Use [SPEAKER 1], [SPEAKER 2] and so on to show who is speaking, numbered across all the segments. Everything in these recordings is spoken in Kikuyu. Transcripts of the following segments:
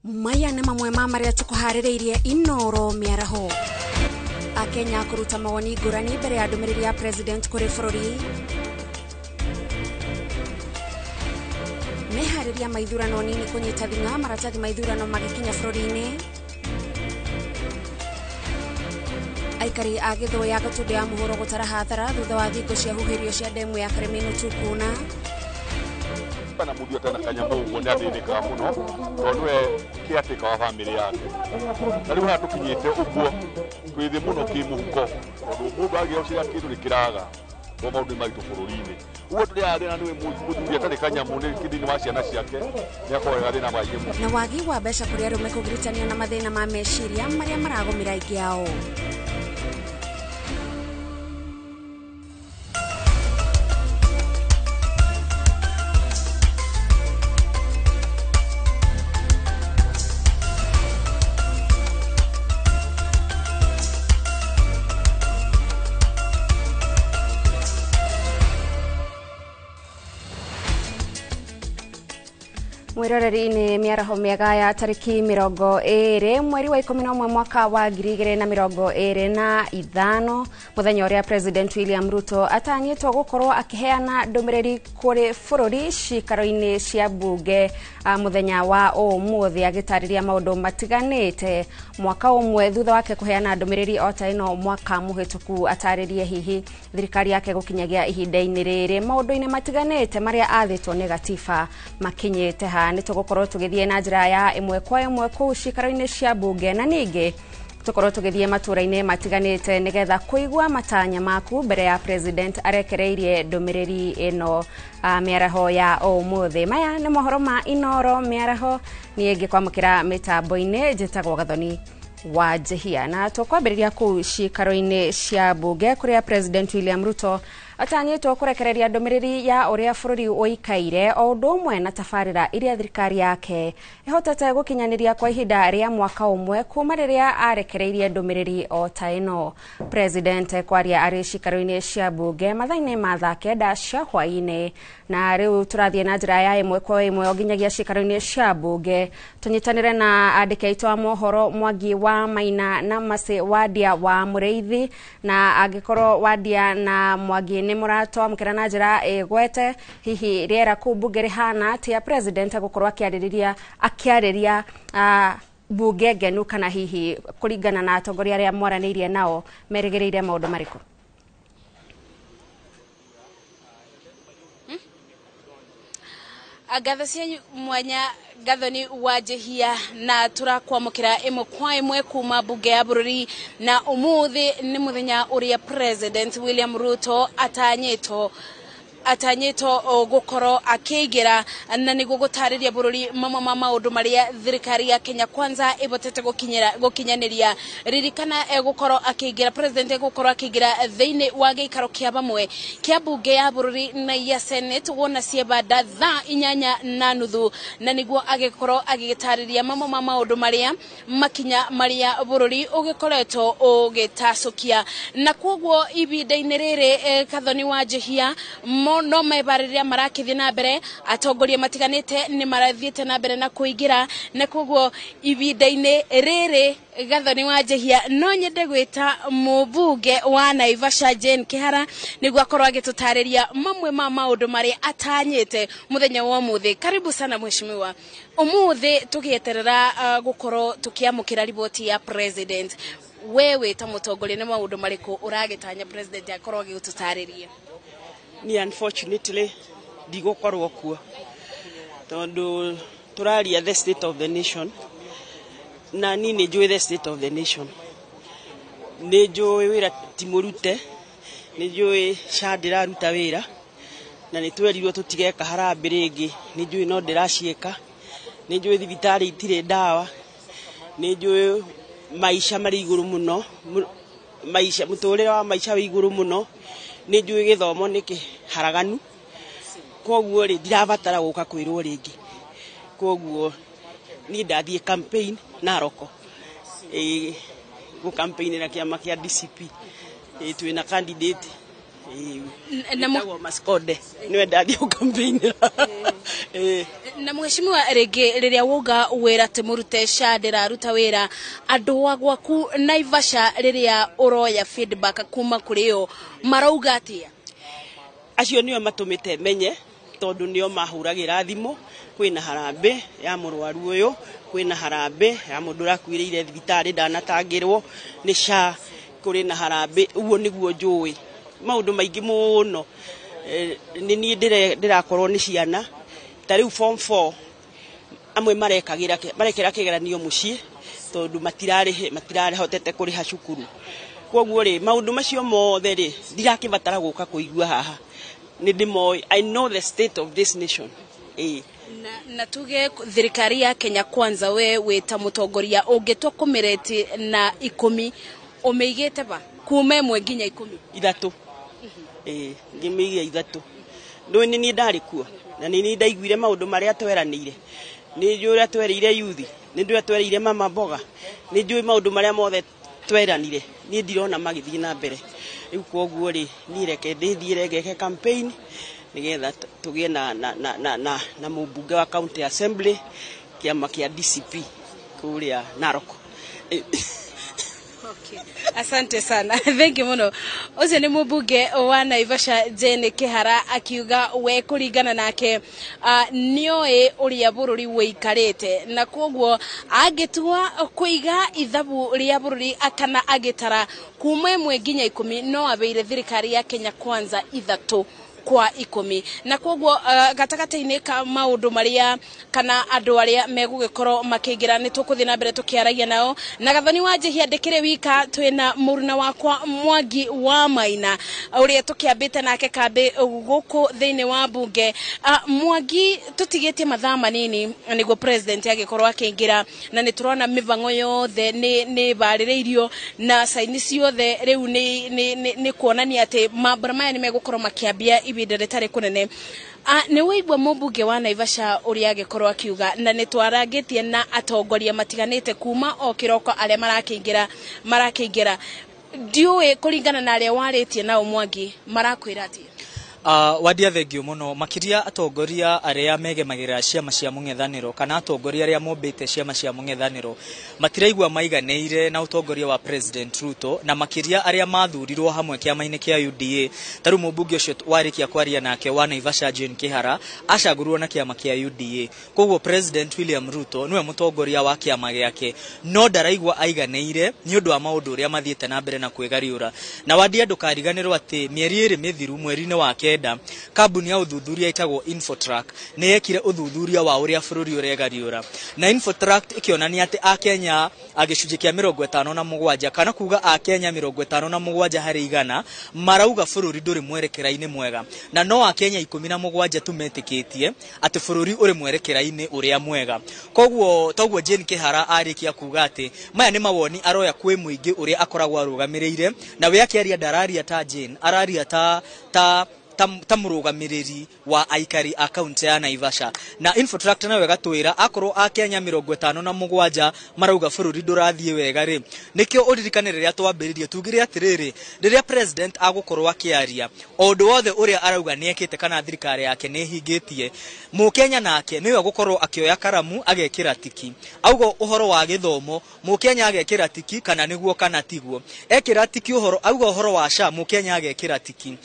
[SPEAKER 1] Maya nĩ mamwe ma marĩa tũkũharĩrĩirie Inoro mĩaraho. Akenya kũruta mawoni ngũrani mbere ya ndũmĩrĩri ya president kũrĩ bũrũri. Meharĩria ma ithurano nini kũnyita thing'a maratathi ma ithurano magĩkinya bũrũri-inĩ. Aikari a Gĩthũya Gatũndũ ya mũhuro gũtara hathara thutha wa thingo cia huhĩrio cia ndemu ya Karĩmĩnũtu kuna.
[SPEAKER 2] Na mũndũ atana kanyamũ ũguo nĩ athĩnĩkaga mũno tondũ nĩwe caretaker wa bamĩrĩ yake. Na rĩu haha tũkinyĩte ũguo twĩ thĩ mũno kĩmũhuko tondũ mũndũ agĩocera kĩndũ nĩ kĩraga tondũ maũndũ nĩ maritũ bũrũri-inĩ. Ũguo tũrĩ haha thĩna nĩwe mũthuri atarĩ kanyamũ nĩ thĩinĩ wa ciana ciake nĩ akoragwo ena thĩna maingĩ mũno.
[SPEAKER 1] Na wagi wa mbeca kũrĩ arũme kũgiritanio na mathĩna ma meciria marĩa maragũmĩra aingĩ ao. Mwiroreri-inĩ mĩaraho mĩega ya tarĩki 20 mweri wa 11 mwaka wa 2025 mũthenya ũrĩa President William Ruto atanyĩtwo gũkorwo akĩheana ndũmĩrĩri kũrĩ bũrũri cikaro-inĩ cia mbunge mũthenya wa ũmũthĩ agĩtarĩria maũndũ matiganĩte mwaka ũmwe thutha wake kũheana ndũmĩrĩri o ta ĩno mwaka mũhĩtũku atarĩrie hihi thirikari yake gũkinyagia ihinda-inĩ rĩrĩ maũndũ-inĩ matiganĩte marĩa athĩtwo nĩ gatiba makinyĩte ha. Nĩ tũgũkorwo tũgĩthiĩ na njĩra ya ĩmwe kwa ĩmwe kũu cikaro-inĩ cia mbunge na ningĩ tũkorwo tũgĩthiĩ matũra-inĩ matiganĩte nĩgetha kũigua matanya maku mbere ya president arekereirie ndũmĩrĩri ĩno mĩaraho ya ũmũthĩ. Maya nĩ mohoro ma Inoro mĩaraho, niĩ ngĩkwamũkĩra mĩtambo-inĩ njĩtagwo Gathoni wa Njehia. Na tũkwambĩrĩria kũu cikaro-inĩ cia mbunge kũrĩa President William Ruto atanyĩtwo kũrekereria ndũmĩrĩri ya ũrĩa bũrũri ũikaire o ũndũ ũmwe na tabarĩra iria thirikari yake ĩhotete gũkinyanĩria kwa ihinda rĩa mwaka ũmwe kuma rĩrĩa arekereirie ndũmĩrĩri o ta ĩno. President kwaria arĩ cikaro-inĩ cia mbunge mathaa-inĩ ma thaa 9 cia hwaĩ-inĩ. Na rĩu tũrathiĩ na njĩra ya ĩmwe kwa ĩmwe o nginyagia cikaro-inĩ cia mbunge tũnyitanĩre na andĩki aitũ a mohoro Mwangi wa Maina na Macĩ Wandia wa Mũrĩithi, na angĩkorwo Wandia na Mwangi nĩ mũratwamũkĩra na njĩra ĩgwete hihi rĩera kũu mbunge rĩhana atĩa president agũkorwo akĩarĩria mbunge ngenu kana hihi kũringana na atongoria arĩa mwaranĩirie nao merĩgĩrĩire maũndũ marĩkũ?
[SPEAKER 3] Ngatho cianyu mwanya Gathoni wa Njehia, na tũrakwamũkĩra ĩmwe kwa ĩmwe kuma mbunge ya bũrũri. Na ũmũthĩ nĩ mũthenya ũrĩa President William Ruto atanyĩtwo gũkorwo akĩingĩra na nĩguo gũtarĩria bũrũri mamwe ma maũndũ marĩa thirikari ya Kenya Kwanza ĩhotete gũkinyanĩria. Ririkana egũkorwo akĩingĩra, president egũkorwo akĩingĩra thĩinĩ wa gĩikaro kĩa bamwe kĩa mbunge ya bũrũri na ya Senate wona ciebanda thaa 8:30 na nĩguo agĩkorwo agĩgĩtarĩria mamwe ma maũndũ marĩa makinya marĩa bũrũri ũgĩkoretwo ũgĩtacũkia. Na koguo ihinda-inĩ rĩrĩ Gathoni wa Njehia no mebarĩria marakĩthiĩ na mbere, atongoria matiganĩte nĩ marathiĩte na mbere na kũingĩra, na koguo ihinda-inĩ rĩrĩ Gathoni wa Njehia no nyende gwĩta mũmbunge wa Naivasha Jane Kihara nĩguo akorwo agĩtũtarĩria mamwe ma maũndũ marĩa atanyĩte mũthenya wa ũmũthĩ. Karibu sana mheshimiwa. Ũmũthĩ tũgĩeterera gũkorwo tũkĩamũkĩra riboti ya president, wewe ta mũtongoria nĩ maũndũ marĩkũ ũragĩtanya president akorwo agĩtũtarĩria?
[SPEAKER 4] Ni unfortunately ndigũkorwo kuo tondũ tũraria the state of the nation, na niĩ nĩ njũĩ the state of the nation, nĩ njũĩ wĩra ti mũrute, nĩ njũĩ SHA ndĩraruta wĩra, na nĩ twerirwo tũtigeka harambĩ rĩngĩ, nĩ njũĩ no ndĩraciĩka, nĩ njũĩ thibitarĩ itirĩ ndawa, nĩ njũĩ maica marĩ igũrũ mũno, maica mũtũrĩre wa maica wĩ igũrũ mũno, nĩ njũĩ gĩthomo nĩ kĩharaganu, koguo rĩ ndirabatara gũka kwĩrwo rĩngĩ. Koguo niĩ ndathiĩ campaign Narok, gũ campaignĩra kĩama kĩa DCP, twĩna candidate
[SPEAKER 3] Na
[SPEAKER 4] Etagwo Maskonde niwe ndathiĩ gũcampaign.
[SPEAKER 3] Na mheshimiwa, rĩngĩ rĩrĩa wauga wĩra ti mũrute, SHA ndĩraruta wĩra, andũ a gwaku Naivasha rĩrĩa ũroya feedback kuma kũrĩ o marauga atĩa?
[SPEAKER 4] Acio nĩo matũmĩte menye, tondũ nĩo mahũragĩra thimũ. Kwĩna harambĩ ya mũrwaru ũyũ, kwĩna harambĩ ya mũndũ ũrakuĩrĩire thibitarĩ ndanatangĩrwo nĩ SHA, kũrĩ na harambĩ. Ũguo nĩguo njũĩ maũndũ maingĩ mũno. Nĩ niĩ ndĩrakorwo nĩ ciana ta rĩu form 4, amwe marekagĩra marekera kĩgeranio mũciĩ tondũ matirarĩhe, matirahotete kũrĩha cukuru. Koguo rĩ, maũndũ macio mothe rĩ, ndirakĩbatara gũka kũigua haha, nĩ ndĩmoĩ. I know the state of this nation, ĩĩ.
[SPEAKER 3] Na tuge thirikari ya Kenya Kwanza, we wĩ ta mũtongoria ũngĩtua kũmĩreti na 10, ũmĩigĩte ba kuma 1 nginya 10?
[SPEAKER 4] 3, ĩĩ, ngĩmĩiga 3. Ndũĩ nĩ niĩ ndarĩ kuo na nĩ niĩ ndaiguire maũndũ marĩa tweranĩire, nĩ njũĩ ũrĩa twerĩire yuthi, nĩ njũĩ ũrĩa twerĩire mama mboga, nĩ njũĩ maũndũ marĩa mothe tweranire. Niĩ ndirona magĩthiĩ na mbere rĩu. Koguo rĩ, niĩ reke ndĩthiĩre ngeke campaign nĩgetha tũgĩe na mũmbunge wa county assembly, kĩama kĩa DCP kũrĩa Narok.
[SPEAKER 3] Okay. Asante sana. Thank you muno. Ũcio nĩ mũmbunge wa Naivasha Jane Kihara akiuga we kũringana nake nĩoĩ ũrĩa bũrũri wĩikarĩte, na koguo angĩtua kũiga ithabu rĩa bũrũri kana agĩtara kuma 1 nginya 10, no abeire thirikari ya Kenya Kwanza 3 kwa 10. Na koguo gatagatĩ-inĩ ka maũndũ marĩa kana andũ arĩa megũgĩkorwo makĩingĩra, nĩ tũkũthiĩ na mbere tũkĩaragia nao. Na Gathoni wa Njihia ndĩkĩrĩ wika, twĩna mũruna wakwa Mwangi wa Maina ũrĩa tũkĩambĩte nake kambĩ gũkũ thĩinĩ wa mbunge. Mwangi, tũtigĩtie mathaa manini nĩguo president agĩkorwo akĩingĩra, na nĩ tũrona mĩbango yothe nĩ ĩbarĩrĩirio na saini ciothe rĩu nĩ kuonania atĩ mambura maya nĩ megũkorwo makĩambia ihinda rĩtarĩ kũnene. Nĩ waigua mũmbunge wa Naivasha ũrĩa agĩkorwo akiuga, na nĩ twarangĩtie na atongoria matiganĩte kuma o kĩroko arĩa marakĩingĩra. Ndiũĩ kũringana na arĩa warĩtie nao, Mwangi, marakwĩra atĩa?
[SPEAKER 5] Wadia, thengio mũno. Makĩria atongoria arĩa megemagĩrĩra ciama cia mũng'ethanĩro kana atongoria arĩa mombĩte ciama cia mũng'ethanĩro matiraigua maiganĩire na ũtongoria wa President Ruto, na makĩria arĩa mathurirwo hamwe kĩama-inĩ kĩa UDA. Ta rĩu mũmbunge ũcio warĩkia kwaria nake wa Naivasha Jane Kihara acagũrirwo na kĩama kĩa UDA, koguo President William Ruto nĩwe mũtongoria wa kĩama gĩake, no ndaraigua aiganĩire nĩ ũndũ wa maũndũ ũrĩa mathiĩte na mbere na kwĩgariũra. Na Wadia, ndũkariganĩrwo atĩ mĩeri 2 mĩthiru, mweri-inĩ wa 9, kambuni ya ũthuthuria ĩtagwo Infotrack nĩ yekire ũthuthuria wa ũrĩa bũrũri ũregariũra, na Infotrack ĩkĩonania atĩ akenya a gĩcunjĩ kĩa 57, kana kuga akenya 57 harĩ igana marauga bũrũri ndũrĩ mwerekera-inĩ mwega, na no akenya 17 tu metĩkĩtie atĩ bũrũri ũrĩ mwerekera-inĩ ũrĩa mwega. Koguo toguo Jane Kihara arĩkia kuga atĩ maya nĩ mawoni aroya kwĩ mũingĩ ũrĩa akoragwo arũgamĩrĩire, na we akĩaria ndararia ta Jane, araria ta mũrũgamĩrĩri wa aikari a kaunti ya Naivasha. Na Infotrack nayo ĩgatwĩra akorwo akenya 57 marauga bũrũri ndũrathiĩ wega rĩ, nĩkĩo ũririkane rĩrĩa twambĩrĩrie tugire atĩrĩrĩ, rĩrĩa president agũkorwo akĩaria, o ũndũ wothe ũrĩa arauga nĩ ekĩte kana thirikari yake nĩ ĩhingĩtie, mũkenya nake nĩwe gũkorwo akĩoya karamu agekĩra tiki. Auga ũhoro wa gĩthomo, mũkenya agekĩra tiki kana nĩguo kana tiguo. Ekĩra tiki ũhoro, auga ũhoro wa SHA, mũkenya agekĩra tiki.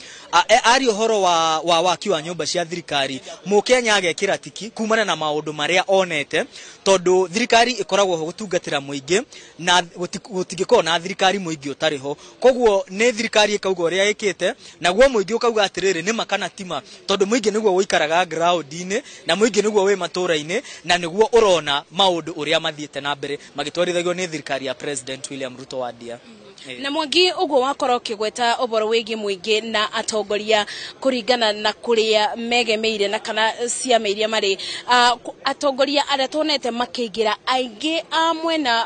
[SPEAKER 5] Aria ũhoro wa waki wa nyũmba cia thirikari, mũkenya agekĩra tiki kumana na maũndũ marĩa onete, tondũ thirikari ĩkoragwo ho gũtungatĩra mũingĩ, na gũtingĩkorwo na thirikari mũingĩ ũtarĩ ho. Koguo nĩ thirikari ĩkauga ũrĩa ĩkĩte, naguo mũingĩ ũkauga atĩrĩrĩ, nĩma kana tima, tondũ mũingĩ nĩguo ũikaraga ground-inĩ, na mũingĩ nĩguo wĩ matũra-inĩ, na nĩguo ũrona maũndũ ũrĩa mathiĩte na mbere magĩtwarithagio nĩ thirikari ya President William Ruto, Wadia.
[SPEAKER 3] Na Mwangi, ũguo wakorwo ũkĩgweta ũhoro wĩgiĩ mũingĩ na atongoria kũringana na kũrĩa megemeire na kana ciama iria marĩ, atongoria arĩa tuonete makĩingĩra aingĩ a mwena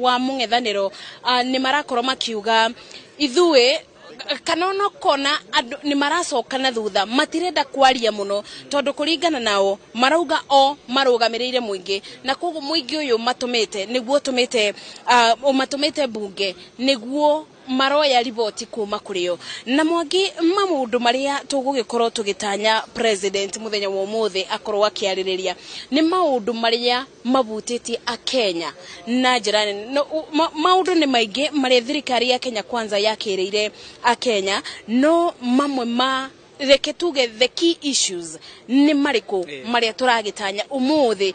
[SPEAKER 3] wa mũng'ethanĩro nĩ marakorwo makiuga ithuĩ kana onakona andũ nĩ maracoka na thutha, matirenda kwaria mũno, tondũ kũringana nao marauga o marũgamĩrĩire mũingĩ, na koguo mũingĩ ũyũ matũmĩte nĩguo ũtũmĩte ũmatũmĩte mbunge nĩguo Maroya riboti kuma kũrĩo na Mwangi. Maũndũ marĩa tũgũgĩkorwo tũgĩtanya president mũthenya wa ũmũthĩ akorwo akĩarĩrĩria nĩ maũndũ marĩa mabutĩtie akenya na njĩra nene. No, maũndũ nĩ maingĩ marĩa thirikari ya Kenya Kwanza yakĩrĩire akenya, no mamwe ma, reke tuge, the key issues nĩ marĩkũ marĩa tũragĩtanya ũmũthĩ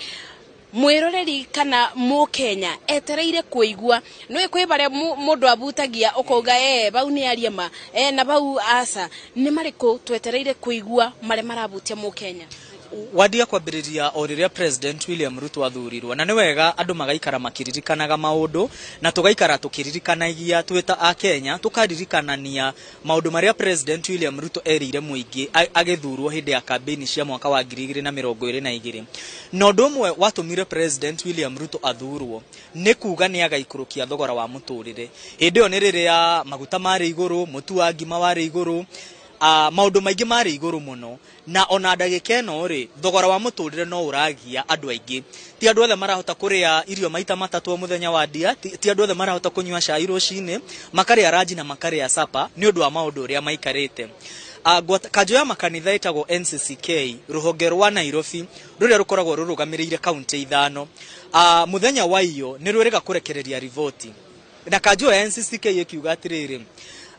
[SPEAKER 3] mwiroreri kana mũkenya etereire kũigua? Nĩ kwĩ barĩa mũndũ abutagia ũkauga bau nĩ aria ma na bau aca. Nĩ marĩkũ twetereire kũigua marĩa marabutia mũkenya?
[SPEAKER 5] Wandia, kwambĩrĩria o rĩrĩa President William Ruto athurirwo, na nĩ wega andũ magaikara makĩririkanaga maũndũ na tũgaikara tũkĩririkanagia twĩ ta akenya, tũkaririkanania maũndũ marĩa President William Ruto erĩire mũingĩ agĩthurwo hĩndĩ ya kambĩini cia mwaka wa 2022. Na ũndũ ũmwe watũmire President William Ruto athurwo nĩ kuga nĩ agaikũrũkia thogora wa mũtũrĩre. Hĩndĩ ĩyo nĩ rĩrĩa maguta marĩ igũrũ, mũtu wa ngima warĩ igũrũ, maũndũ maingĩ marĩ igũrũ mũno, na ona ndagĩka ĩno rĩ, thogora wa mũtũrĩre no ũragia andũ aingĩ. Ti andũ othe marahota kũrĩa irio maita matatũ o mũthenya wa ndia, ti andũ othe marahota kũnyua cai rũcinĩ, makarĩa ranji na makarĩa sapa nĩ ũndũ wa maũndũ ũrĩa maikarĩte. Kanjũ ya makanitha ĩtagwo NCCK rũhonge rwa Nairobi, rũrĩa rũkoragwo rũrũgamĩrĩire kaunti 5, mũthenya wa iyo nĩ rwĩrĩga kũrekereria riboti, na kanjũ ya NCCK ĩkiuga atĩrĩrĩ,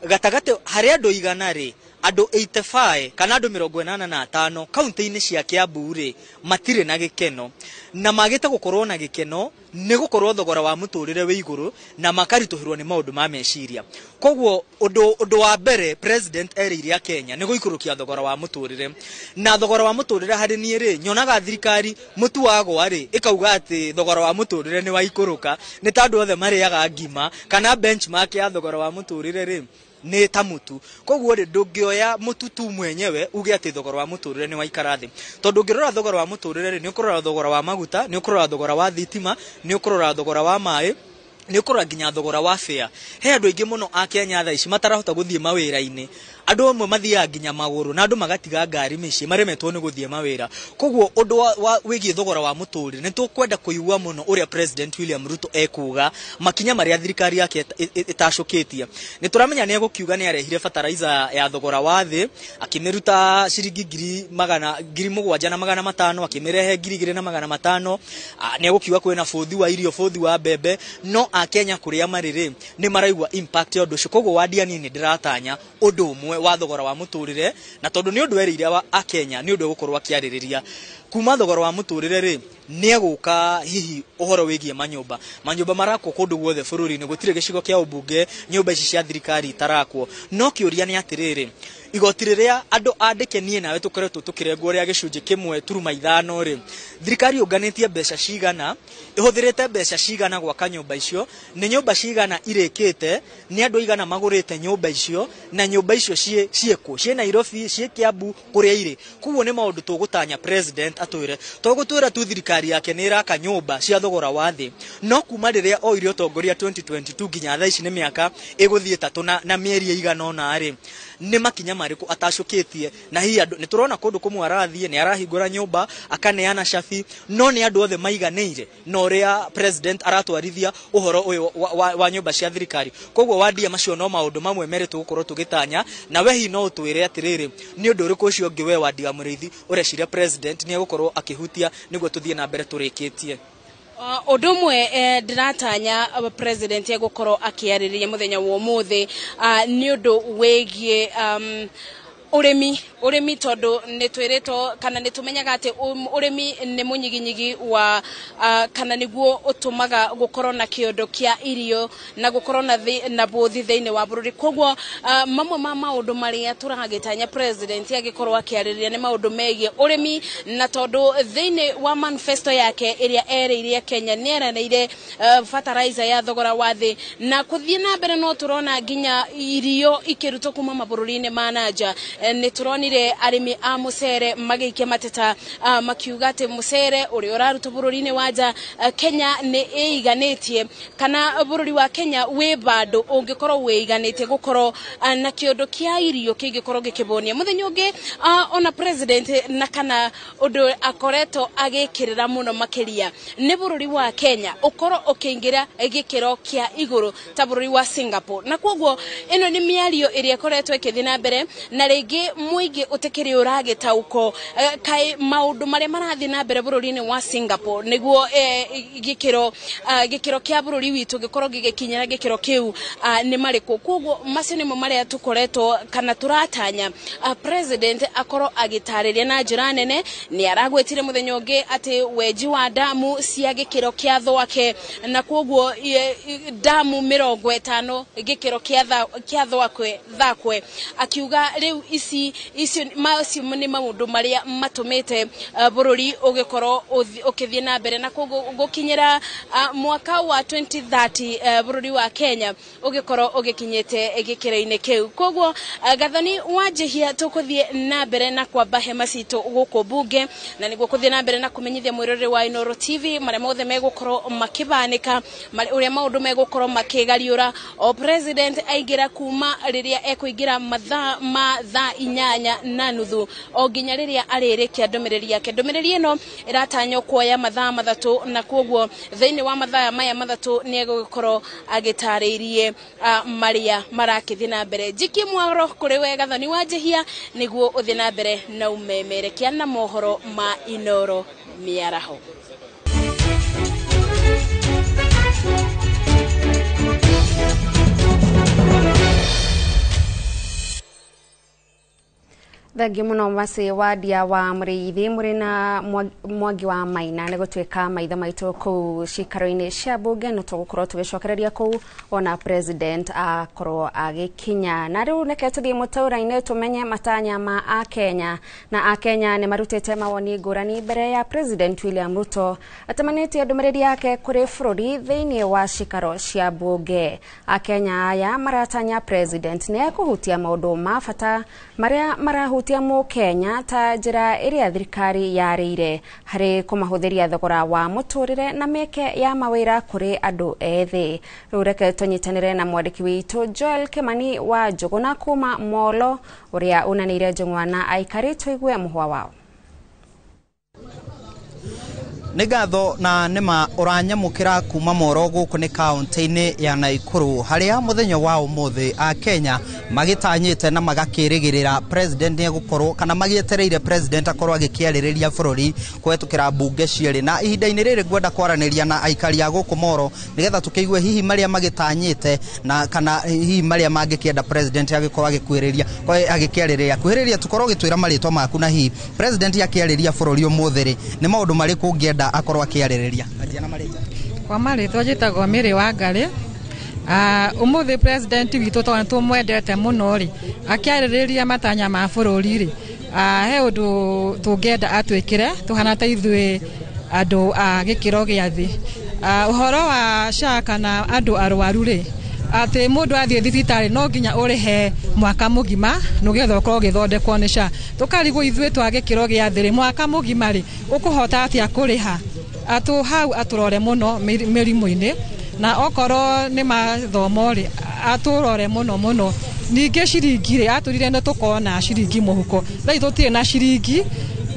[SPEAKER 5] gatagatĩ harĩ andũ 100 rĩ, andũ 85 kana andũ 85 kaunti-inĩ cia Kiambu rĩ, matirĩ na gĩkeno, na magĩte gũkorwo na gĩkeno nĩ gũkorwo thogora wa mũtũrĩre wĩ igũrũ na makaritũhĩrwo nĩ maũndũ ma meciria. Koguo ũndũ wa mbere president erĩire akenya nĩ gũikũrũkia thogora wa mũtũrĩre. Na thogora wa mũtũrĩre harĩ niĩ rĩ, nyonaga thirikari mũtu wagwa rĩ, ĩkauga atĩ thogora wa mũtũrĩre nĩ waikũrũka. Nĩ ta andũ othe marĩaga ngima, kana benchmark ya thogora wa mũtũrĩre rĩ, nĩ ta mũtu. Koguo rĩ, ndũngĩoya mũtu tu mwenyewe uge atĩ thogora wa mũtũrĩre nĩ waikara thĩ, tondũ ũngĩrora thogora wa mũtũrĩre rĩ, nĩ ũkũrora thogora wa maguta, nĩ ũkũrora thogora wa thitima, nĩ ũkũrora thogora wa maĩ, nĩ ũkũrora nginya thogora wa fare. He andũ aingĩ mũno a Kenya thaa ici matarahota gũthiĩ mawĩra-inĩ. Andũ amwe mathiaga nginya magũrũ na andũ magatiga ngari mĩciĩ, maremetwo nĩ gũthiĩ mawĩra. Koguo ũndũ wĩgiĩ thogora wa mũtũrĩre, nĩ tũkwenda kũigua mũno ũrĩa President William Ruto ekuga, makinya marĩa thirikari yake ĩtacũkĩtie. Nĩ tũramenya nĩ egũkiuga nĩ arehire fertilizer ya thogora wa thĩ, akĩmĩruta ciringi ngiri magana 7,500 akĩmĩrehe 2,500. Nĩ egũkiuga kwĩna bũthi wa irio, bũthi wa mbembe, no akenya kũrĩa marĩ rĩ, nĩ maraigua impact ya ũndũ ũcio. Koguo wandia, niĩ nĩ ndĩratanya ũndũ ũmwe wa thogora wa mũtũrĩre, na tondũ nĩ ũndũ erĩire wa akenya, nĩ ũndũ egũkorwo akĩarĩrĩria. Kuma thogora wa mũtũrĩre rĩ, nĩ egũka hihi ũhoro wĩgiĩ manyũmba. Manyũmba marakwo kũndũ guothe bũrũri-inĩ, gũtirĩ gĩcigo kĩa ũmbunge nyũmba ici cia thirikari itarakwo. No kĩũria nĩ atĩrĩrĩ, igoti rĩrĩa andũ andĩke niĩ nawe tũkoretwo tũkĩrengwo rĩa 1.5% rĩ, thirikari yũnganĩtie mbeca cigana, ĩhũthĩrĩte mbeca cigana gwaka nyũmba icio, nĩ nyũmba cigana irĩkĩte, nĩ andũ aigana magũrĩte nyũmba icio, na nyũmba icio ciĩkũ? Ciĩ Nairobi, ciĩ Kiambu, kũrĩa irĩ? Koguo nĩ maũndũ tũgũtanya president atwĩre. Tũgũtwĩra tu thirikari yake nĩ ĩraka nyũmba cia thogora wa thĩ, no kuma rĩrĩa oire ũtongoria 2022 nginya thaa ici, nĩ mĩaka ĩgũthiĩ 3 na mĩeri ĩigana ũna rĩ, nĩ makinya marĩkũ atacũkĩtie? Na hihi andũ, nĩ tũrona kũndũ kũmwe arathiĩ nĩ arahingũra nyũmba, akaneana cabi, no nĩ andũ othe maiganĩire na ũrĩa president aratwarithia ũhoro ũyũ wa nyũmba cia thirikari? Koguo wandia, macio no maũndũ mamwe merĩ tũgũkorwo tũgĩtanya. Na we hihi no ũtwĩre atĩrĩrĩ, nĩ ũndũ ũrĩkũ ũcio ũngĩ we Wandia Mũrĩithi ũreciria president nĩ egũkorwo akĩhutia nĩguo tũthiĩ na mbere tũrĩkĩtie?
[SPEAKER 3] Ũndũ ũmwe ndĩratanya president egũkorwo akĩarĩrĩria mũthenya wa ũmũthĩ nĩ ũndũ wĩgiĩ ũrĩmi. Ũrĩmi, tondũ nĩ twĩrĩtwo kana nĩ tũmenyaga atĩ ũrĩmi nĩ mũnyiginyigi wa kana nĩguo ũtũmaga gũkorwo na kĩondo kĩa irio na gũkorwo na bũthi thĩinĩ wa bũrũri. Koguo mamwe ma maũndũ marĩa tũragĩtanya president agĩkorwo akĩarĩrĩria nĩ maũndũ megiĩ ũrĩmi, na tondũ thĩinĩ wa manifesto yake ĩrĩa erĩire Kenya nĩ eranĩire fertilizer ya thogora wa thĩ, na kũthiĩ na mbere no tũrona nginya irio ikĩrutwo kuma mabũrũri-inĩ ma nanja. Nĩ tũronire arĩmi a mũcere magĩikia mateta, makiuga atĩ mũcere ũrĩa ũrarutwo bũrũri-inĩ wa nja, Kenya nĩ ĩiganĩtie, kana bũrũri wa Kenya wĩ bandũ ũngĩkorwo wĩiganĩtie gũkorwo na kĩũndũ kĩa irio kĩngĩkorwo gĩkĩbũnia. Mũthenya ũngĩ, ona president na kana ũndũ akoretwo agĩkĩrĩra mũno makĩria nĩ bũrũri wa Kenya ũkorwo ũkĩingĩra gĩkĩro kĩa igũrũ ta bũrũri wa Singapore, na koguo ĩno nĩ mĩario ĩrĩa ĩkoretwo ĩkĩthiĩ na mbere, na rĩngĩ mũingĩ ũtakĩrĩ ũragĩtaũko kaĩ maũndũ marĩa marathiĩ na mbere bũrũri-inĩ wa Singapore nĩguo gĩkĩro kĩa bũrũri witũ gĩkorwo gĩgĩkinyĩra gĩkĩro kĩu nĩ marĩkũ. Koguo macio nĩmo marĩa tũkoretwo kana tũratanya president akorwo agĩtarĩria na njĩra nene. Nĩ aragwetire mũthenya ũngĩ atĩ wenji wa damu cia gĩkĩro kĩa Thwake, na koguo damu 50 gĩkĩro kĩa Thwake, akiuga rĩu ici icio macio nĩ maũndũ marĩa matũmĩte bũrũri ũgĩkorwo ũkĩthiĩ na mbere, na koguo gũkinyĩra mwaka wa 2030 bũrũri wa Kenya ũgĩkorwo ũgĩkinyĩte gĩkĩro-inĩ kĩu. Koguo Gathoni Wanjihia, tũkũthiĩ na mbere na kwamba hema citũ gũkũ bunge, na nĩguo kũthiĩ na mbere na kũmenyithia mwĩroreri wa Inooro TV marĩa mothe megũkorwo makĩbanĩka, ũrĩa maũndũ megũkorwo makĩgariũra o president aingĩra, kuma rĩrĩa ekũingĩra mathaa ma 8:30 o nginya rĩrĩa arĩrĩkia ndũmĩrĩri yake. Ndũmĩrĩri ĩno ĩratanywo kuoya mathaa 3, na koguo thĩinĩ wa mathaa maya 3 nĩ egũgĩkorwo agĩtarĩirie marĩa marakĩthiĩ na mbere. Njikie mwaro kũrĩ we Gathoni Wanjihia nĩguo ũthiĩ na mbere na ũmemerekia na mohoro ma Inooro mĩaraho.
[SPEAKER 1] Thengiũ mũno Mercy Wandia wa Mũrĩithi mũrĩ na Mwangi wa Maina nĩ gũtuĩka maitho maitũ kũu cikaro-inĩ cia bunge, no tũgũkorwo tũgĩcokereria kũu ona president akorwo agĩkinya. Na rĩu reke tũthiĩ mũtũra-inĩ tũmenye matanya ma Akenya, na Akenya nĩ marutĩte mawoni ngũrani mbere ya President William Ruto atamanĩtie ndũmĩrĩri yake kũrĩ bũrũri thĩinĩ wa cikaro cia bunge. Akenya aya maratanya president nĩ ekũhutia maũndũ ma bata marĩa marahutia Mũkenya, ta njĩra ĩrĩa thirikari yarĩire harĩ kũmahũthĩria thogora wa mũtũrĩre na mĩeke ya mawĩra kũrĩ andũ ethĩ. Rĩu reke tũnyitanĩre na mwandĩki witũ Joel Kimani wa Njũgũna kuma Molo, ũrĩa unanĩire njũng'wa na aikari, tũigue mũhwa wao.
[SPEAKER 6] Nĩ ngatho na nĩma ũranyamũkĩra kuma Moro gũkũ nĩ kaũntĩ-inĩ ya Naikuru, harĩa mũthenya wa ũmũthĩ a Kenya magĩtanyĩte na magakĩrĩgĩrĩra president nĩ egũkorwo kana magĩetereire president akorwo agĩkĩarĩrĩria bũrũri kũhetũkĩra mbunge cierĩ. Na ihinda-inĩ rĩrĩ ngwenda kwaranĩria na aikari a gũkũ Moro nĩgetha tũkĩigue hihi marĩa magĩtanyĩte na kana hihi marĩa mangĩkĩenda president agĩkorwo agĩkuhĩrĩria agĩkĩarĩrĩria. Kuhĩrĩria tũkorwo ũgĩtwĩra marĩtwa maku, na hihi president akĩarĩria bũrũri ũmũthĩ rĩ, nĩ maũndũ marĩkũ ũngĩenda akorwo akĩarĩrĩria?
[SPEAKER 7] Kwa marĩtwa njĩtagwo Mary Wangari. Ũmũthĩ president witũ tondũ nĩ tũmwendete mũno rĩ, akĩarĩrĩria matanya ma bũrũri rĩ, he ũndũ tũngĩenda atwĩkĩre tũhana ta ithuĩ andũ a gĩkĩro gĩa thĩ. Ũhoro wa SHA kana andũ arwaru rĩ, atĩ mũndũ athiĩ thibitarĩ no nginya ũrĩhe mwaka mũgima nĩgetha ũkorwo ũgĩthondekwo nĩ SHA. Tũkarigwo ithuĩ twa gĩkĩro gĩa thĩ rĩ, mwaka mũgima rĩ, ũkũhota atĩa kũrĩha? Atũ hau atũrore mũno mĩrimũ-inĩ, na okorwo nĩ mathomo rĩ, atũrore mũno mũno. Ningĩ ciringi rĩ, atũrire nĩ tũkona ciringi mũhuko, thaa tũtirĩ na ciringi,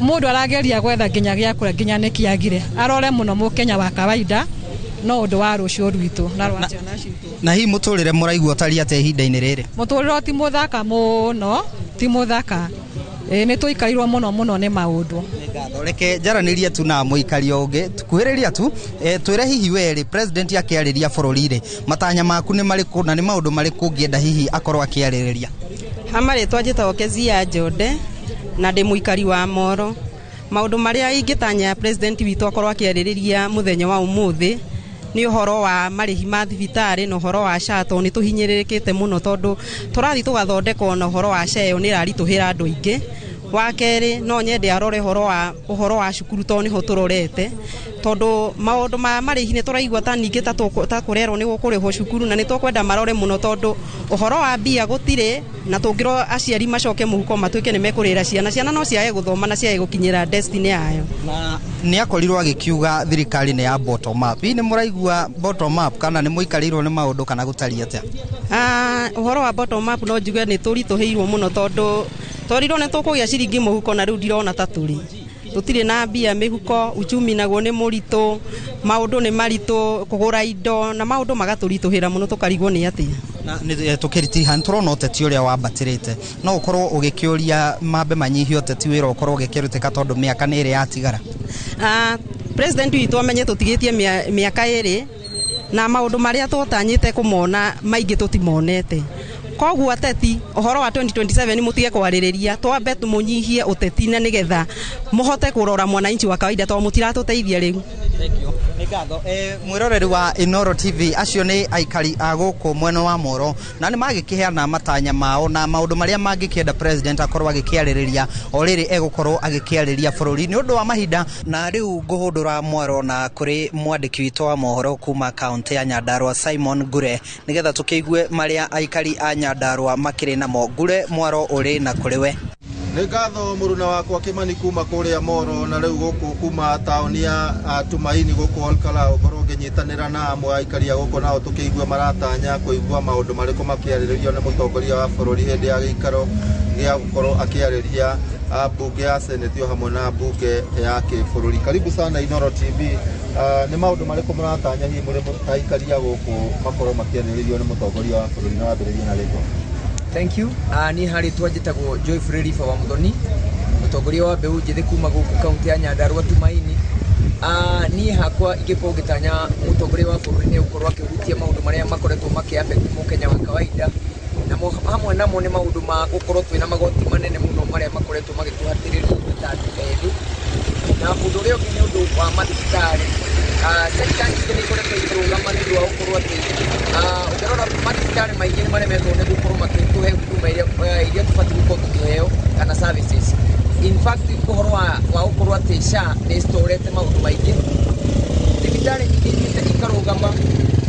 [SPEAKER 7] mũndũ arageria gwetha nginya gĩa kũrĩa nginya nĩ kĩagire. Arore mũno mũkenya wa kawaida no ũndũ wa rũciũ rwitũ na rwa ciana citũ.
[SPEAKER 6] Na hihi mũtũrĩre mũraigua ũtariĩ atĩa ihinda-inĩ rĩrĩ?
[SPEAKER 7] Mũtũrĩre ti mũthaka mũno, ti mũthaka. Nĩ tũikarirwo mũno mũno nĩ maũndũ.
[SPEAKER 6] Reke njaranĩrie tu na mũikari ũngĩ, kuhĩrĩria tu, twĩre hihi we rĩ, president akĩarĩria bũrũri rĩ, matanya maku nĩ marĩkũ na nĩ maũndũ marĩkũ ũngĩenda hihi akorwo akĩarĩrĩria?
[SPEAKER 4] Ha marĩtwa njĩtagwo Kezia Njonde na ndĩ mũikari wa Moro. Maũndũ marĩa ingĩtanya president witũ akorwo akĩarĩrĩria mũthenya wa ũmũthĩ nĩ ũhoro wa marĩhi ma thibitarĩ na ũhoro wa SHA, tondũ nĩ tũhinyĩrĩrĩkĩte mũno, tondũ tũrathiĩ tũgathondekwo na ũhoro wa SHA ĩyo nĩ ĩraritũhĩra andũ aingĩ. Wa kerĩ, no nyende arore ũhoro wa cukuru, tondũ nĩho tũrorete, tondũ maũndũ ma marĩhi nĩ tũraigua ta ningĩ ta kũrerwo nĩ gũkũrĩhwo cukuru, na nĩ tũkwenda marore mũno, tondũ ũhoro wa mbia gũtirĩ, na tũngĩrwo aciari macoke mũhuko matuĩke nĩ mekũrĩra ciana, ciana no ciage gũthoma na ciage gũkinyĩra destiny yayo.
[SPEAKER 6] Na nĩ akorirwo agĩkiuga thirikari nĩ ya bottom up. Hihi nĩ mũraigua bottom up, kana nĩ mũikarĩirwo nĩ maũndũ, kana gũtariĩ atĩa?
[SPEAKER 4] Ah, ũhoro wa bottom up, no njuge nĩ tũritũhĩirwo mũno, tondũ twarirwo nĩ tũkũgĩa ciringi mũhuko, na rĩu ndirona ta tũrĩ tũtirĩ na mbia mĩhuko. Uchumi naguo nĩ mũritũ, maũndũ nĩ maritũ, kũgũra indo na maũndũ magatũritũhĩra mũno, tũkarigwo nĩ atĩa.
[SPEAKER 6] Na tũkĩritiha nĩ tũrona ũteti ũrĩa wambatĩrĩte, no ũkorwo ũgĩkĩũria mambe manyihie ũteti, wĩra ũkorwo ũgĩkĩrutĩka, tondũ mĩaka nĩ ĩrĩ yatigara?
[SPEAKER 4] Ah, president witũ amenye tũtigĩtie mĩaka 2, na maũndũ marĩa twatanyĩte kũmona maingĩ tũtimonete. Koguo ateti, ũhoro wa 2027 mũtige kwarĩrĩria, twambe mũnyihie ũteti na nĩgetha mũhote kũrora mwananchi wa kawaida, tondũ mũtiratũteithia rĩu.
[SPEAKER 6] Nĩ ngatho, mwĩroreri wa Inoro TV. Acio nĩ aikari a gũkũ mwena wa Moro, na nĩ magĩkĩheana matanya mao na maũndũ marĩa mangĩkĩenda president akorwo agĩkĩarĩrĩria o rĩrĩ egũkorwo agĩkĩarĩria bũrũri. Nĩ ũndũ wa mahinda, na rĩu ngũhũndũra mwaro na kũrĩ mwandĩki witũ wa mohoro kuma kaũntĩ ya Nyandarua, Simon Ngure, nĩgetha tũkĩigue marĩa aikari a Nyandarua makĩrĩ namo. Ngure, mwaro ũrĩ na kũrĩ we.
[SPEAKER 8] Nĩ ngatho, mũruna wakwa Kĩmani kuma kũrĩa Moro. Na rĩu gũkũ kuma taũni ya Tumaini gũkũ Olkalau, ngorwo ngĩnyitanĩra na amwe a aikari a gũkũ, nao tũkĩigue maratanya kũigua maũndũ marĩkũ makĩarĩrĩrio nĩ mũtongoria wa bũrũri hĩndĩ ya gĩikaro gĩa gũkorwo akĩarĩria mbunge ya Senate o hamwe na mbunge ya kĩbũrũri. Karibu sana Inoro TV. Nĩ maũndũ marĩkũ mũratanya hihi mũrĩ aikari a gũkũ makorwo makĩarĩrĩrio nĩ mũtongoria wa bũrũri? Na wambĩrĩrie na rĩtwa.
[SPEAKER 9] Thank you. Niĩ harĩ njĩtagwo Joyfrey Riba wa Muthoni, mũtongoria wa mbeũ njĩthĩ kuma gũkũ kaunti ya Nyandarua Tumaini. Niĩ hakwa ingĩkorwo ngĩtanya mũtongoria wa bũrũri nĩ gũkorwo akĩhutia maũndũ marĩa makoretwo makĩ affect mũkenya wa kawaida, na hamwe namo nĩ maũndũ ma gũkorwo twĩna magoti manene mũno marĩa makoretwo magĩtũhatĩrĩria ithuĩ ta andũ ethĩ. Na ũndũ ũrĩa ũngĩ nĩ ũndũ wa mathibitarĩ. Sector nyingĩ nĩ ikoretwo ikĩrũgama nĩ ũndũ wa gũkorwo atĩ ũngĩrora mathibitarĩ maingĩ nĩ maremetwo nĩ gũkorwo makĩtũhe huduma iria tũbatiĩ gũkorwo tũkĩheo kana services. In fact, ũhoro wa gũkorwo atĩ SHA nĩ ĩstorete maũndũ maingĩ, thibitarĩ nyingĩ ithiĩte ikarũgama,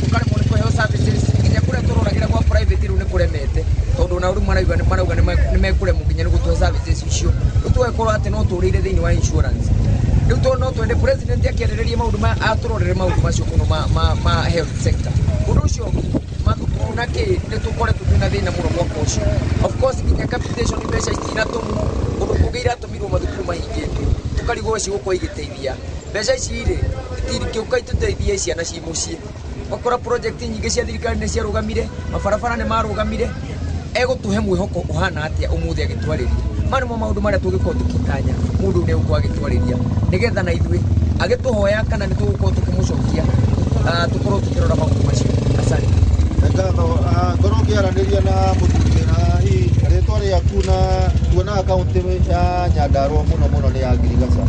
[SPEAKER 9] tũkaremwo nĩ kũheo services, nginya kũrĩa tũroragĩra gwa private rĩu nĩ kũremete, tondũ ona rĩu marauga nĩ mekũremwo nginya nĩ gũtũhe services icio. Rĩu tũgakorwo atĩ no tũrĩire thĩinĩ wa insurance. Rĩu no twende president akĩarĩrĩria maũndũ ma atũrorere maũndũ macio mũno ma health sector. Ũndũ ũcio ũngĩ, mathukuru na kĩ, nĩ tũkoretwo twĩna thĩna mũno mwaka ũcio. Of course, nginya capitation, mbeca itinatũmwo ũndũ kũngĩ, iratũmirwo mathukuru mahingĩtwo, tũkarigwo cigũkorwo igĩteithia mbeca ici rĩ, itingĩũka itũteithie ciana ci mũciĩ. Ũgakora project nyingĩ cia thirikari nĩ ciarũgamire, mabarabara nĩ marũgamire. Egũtũhe mwĩhoko ũhana atĩa ũmũthĩ agĩtwarĩria? Maya nĩmo maũndũ marĩa tũngĩkorwo tũkĩtanya mũndũ nĩ egũkorwo agĩtwarĩria, nĩgetha na ithuĩ agĩtũhoya kana nĩ tũgũkorwo tũkĩmũcokia, tũkorwo tũkĩrora maũndũ macio. Asante.
[SPEAKER 8] Nĩ ngatho. Ngorwo ngĩaranĩria na mũthuri wĩna hihi rĩtwa rĩaku, na tuonaga kaũntĩ ya Nyandarua mũno mũno nĩ ya ngirigaca.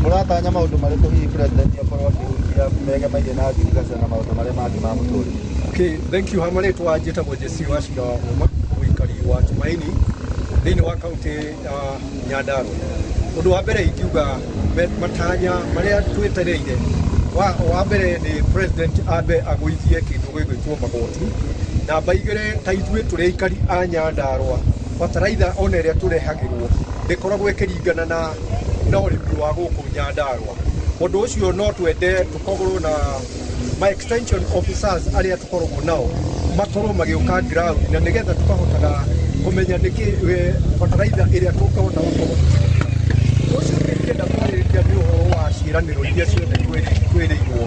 [SPEAKER 8] Mũratanya maũndũ marĩkũ hihi president akorwo akĩhutia megemainie na ngirigaca na maũndũ marĩa mangĩ ma mũtũrĩre?
[SPEAKER 10] Okay, thank you. Hamarĩtwa njĩtagwo Jesse Wachira wa Uma, mũikari wa Tumaini thĩinĩ wa kaunti ya Nyandarua. Ũndũ wa mbere ingiuga matanya marĩa twetereire, wa mbere nĩ president ambe agũithie kĩndũ gĩgwĩtwo magoti. Namba 2, ta ithuĩ tũrĩ aikari a Nyandarua, bataraitha ona ĩrĩa tũrehagĩrwo ndĩkoragwo ĩkĩringana na ũrĩmi wa gũkũ Nyandarua. Ũndũ ũcio no twende tũkorwo na ma extension officers arĩa tũkoragwo nao makorwo magĩũka ground, na nĩgetha tũkahotaga kũmenya nĩkĩ bataraitha ĩrĩa tũngĩhota gũkorwo tũkĩhũthĩra. Ũcio ũngĩ ingĩenda kwarĩrĩria nĩ ũhoro wa ciĩranĩro iria ciothe twĩrĩirwo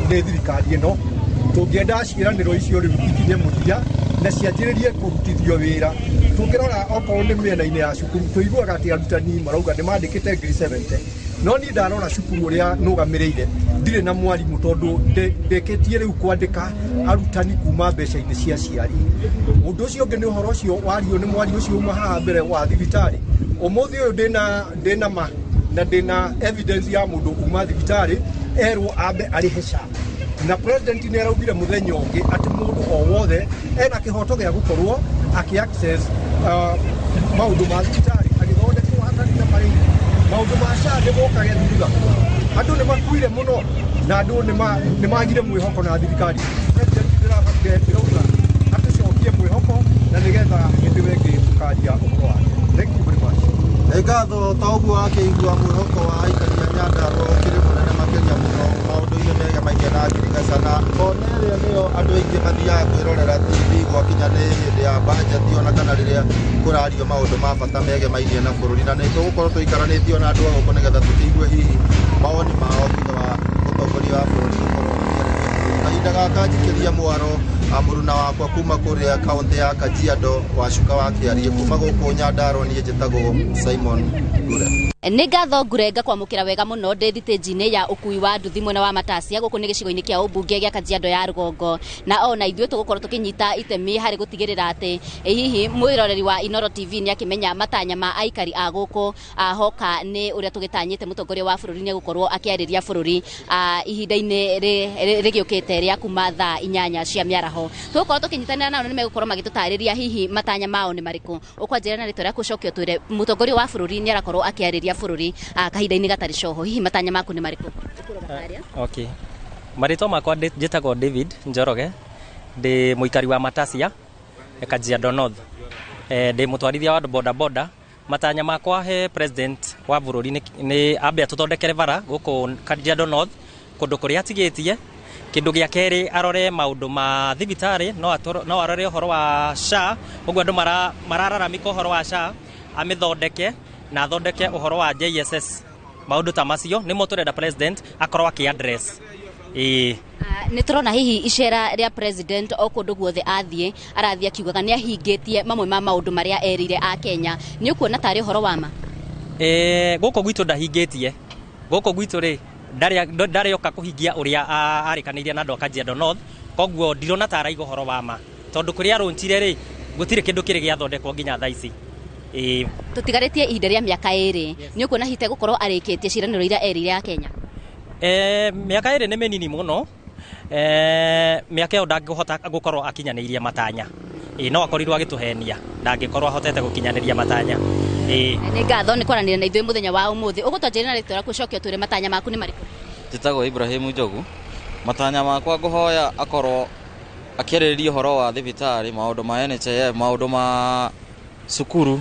[SPEAKER 10] nĩ thirikari ĩno. Tũngĩenda ciĩranĩro icio rĩu ikinye mũthia na cianjĩrĩrie kũrutithio wĩra. Tũngĩrora okorwo nĩ mĩena-inĩ ya cukuru, tũiguaga atĩ arutani marauga nĩ mandĩkĩte 70,000, no niĩ ndarora cukuru ũrĩa nũgamĩrĩire ndirĩ na mwarimũ, tondũ ndĩkĩtie rĩu kwandĩka arutani kuma mbeca-inĩ cia aciari. Ũndũ ũcio ũngĩ nĩ ũhoro ũcio wario nĩ mwario ũcio uma haha mbere wa thibitarĩ. Ũmũthĩ ũyũ ndĩna ma na ndĩna evidence ya mũndũ uma thibitarĩ erwo ambe arĩhe SHA, na president nĩ araugire mũthenya ũngĩ atĩ mũndũ o wothe ena kĩhoto gĩa gũkorwo akĩ access maũndũ ma thibitarĩ agĩthondekwo hatarĩ na Maũndũ ma SHA nĩ mokage thutha. Andũ nĩ makuire mũno na andũ nĩ magire mwĩhoko na thirikari. President ndĩrauga atũcokie mwĩhoko na nĩgetha hĩndĩ ĩyo ĩngĩ tũkaria ũhoro wake. Thank you very much.
[SPEAKER 8] Nĩ ngatho ta ũguo akĩigua mwĩhoko wa aikari a Nyandarua ũkĩrĩ mũnene makĩria mũno maũndũ-inĩ megemainie na ngirigaca na kona ĩrĩa nĩyo andũ aingĩ mathiaga kwĩrorera TV gwakinya nĩ hĩndĩ ya bajeti ona kana rĩrĩa kũrario maũndũ ma bata megemainie na bũrũri na nĩ tũgũkorwo tũikaranĩtio na andũ a gũkũ nĩgetha tũkĩigue hihi mawoni mao thutha wa mũtongoria wa bũrũri gũkorwo akĩarĩria bũrũri. Kahinda gaka njikĩria mwaro mũruna wakwa kuma kũrĩa kaũntĩ ya Kajiado Wacuka wa Kĩariĩ kuma gũkũ Nyandarua niĩ njĩtagwo Simon Ngure.
[SPEAKER 3] Nĩ ngatho Ngurenga kwamũkĩra wega mũno ndĩ thitĩnji-inĩ ya ũkui wa nduthi mwena wa Matasia gũkũ nĩ gĩcigo-inĩ kĩa ũmbunge gĩa Kajiado ya rũgongo na ona ithuĩ tũgũkorwo tũkĩnyita itemi harĩ gũtigĩrĩra atĩ hihi mwĩroreri wa Inooro TV nĩ akĩmenya matanya ma aikari a gũkũ hoka nĩ ũrĩa tũgĩtanyĩte mũtongoria wa bũrũri nĩ egũkorwo akĩarĩria bũrũri ihinda-inĩ rĩgĩũkĩte rĩa kuma thaa 8 cia mĩaraho. Tũgũkorwo tũkĩnyitanĩra nao nĩ megũkorwo magĩtũtarĩria hihi matanya mao nĩ marĩkũ. Ũkwanjĩra na rĩtwa rĩaku ũcoke ũtwĩre mũtongoria wa bũrũri nĩ arakorwo akĩarĩria bũrũri kahinda-inĩ gatarĩ coho, hihi matanya maku nĩ marĩkũ?
[SPEAKER 11] Okay. Marĩtwa makwa njĩtagwo David Njoroge, ndĩ mũikari wa Matasia, Kajiado North. Ndĩ mũtwarithia wa boda boda. Matanya makwa he president wa bũrũri nĩ ambe atũthondekere bara gũkũ Kajiado North kũndũ kũrĩa atigĩtie. Kĩndũ gĩa kerĩ arore maũndũ ma thibitarĩ, no arore ũhoro wa SHA, ũguo andũ marararamika ũhoro wa SHA, amĩthondeke na athondeke ũhoro wa JSS. Maũndũ ta macio nĩmo tũrenda president akorwo akĩ address.
[SPEAKER 3] Nĩ tũrona hihi icera rĩa president o kũndũ guothe athiĩ arathiĩ akiugaga nĩ ahingĩtie mamwe ma maũndũ marĩa erĩire a Kenya, nĩ ũkuona tarĩ ũhoro wa ma?
[SPEAKER 11] Gũkũ gwitũ ndahingĩtie. Gũkũ gwitũ rĩ ndarĩoka kũhingia ũrĩa arĩkanĩirie na andũ a Kajiado North, koguo ndirona ta araiga ũhoro wa ma tondũ kũrĩa arũntire rĩ gũtirĩ kĩndũ kĩrĩ gĩathondekwo nginya thaa ici.
[SPEAKER 3] Tũtigarĩtie ihinda rĩa mĩaka 2, nĩ ũkuona hihi tegũkorwo arĩkĩtie ciĩranĩro iria erĩire a Kenya?
[SPEAKER 11] Mĩaka 2 nĩ mĩnini mũno. Mĩaka ĩyo ndangĩhota gũkorwo akinyanĩirie matanya. No akorirwo agĩtũhenia, ndangĩkorwo ahotete gũkinyanĩria matanya.
[SPEAKER 3] Nĩ ngatho nĩ kwaranĩria na ithuĩ mũthenya wa ũmũthĩ. Ũgũtwanjĩrĩra na rĩtwa rĩaku ũcoke ũtwĩre matanya maku nĩ marĩkũ?
[SPEAKER 12] Njĩtagwo Ibrahim Njogu. Matanya makwa ngũhoya akorwo akĩarĩrĩria ũhoro wa thibitarĩ, maũndũ ma NHIF, maũndũ ma cukuru,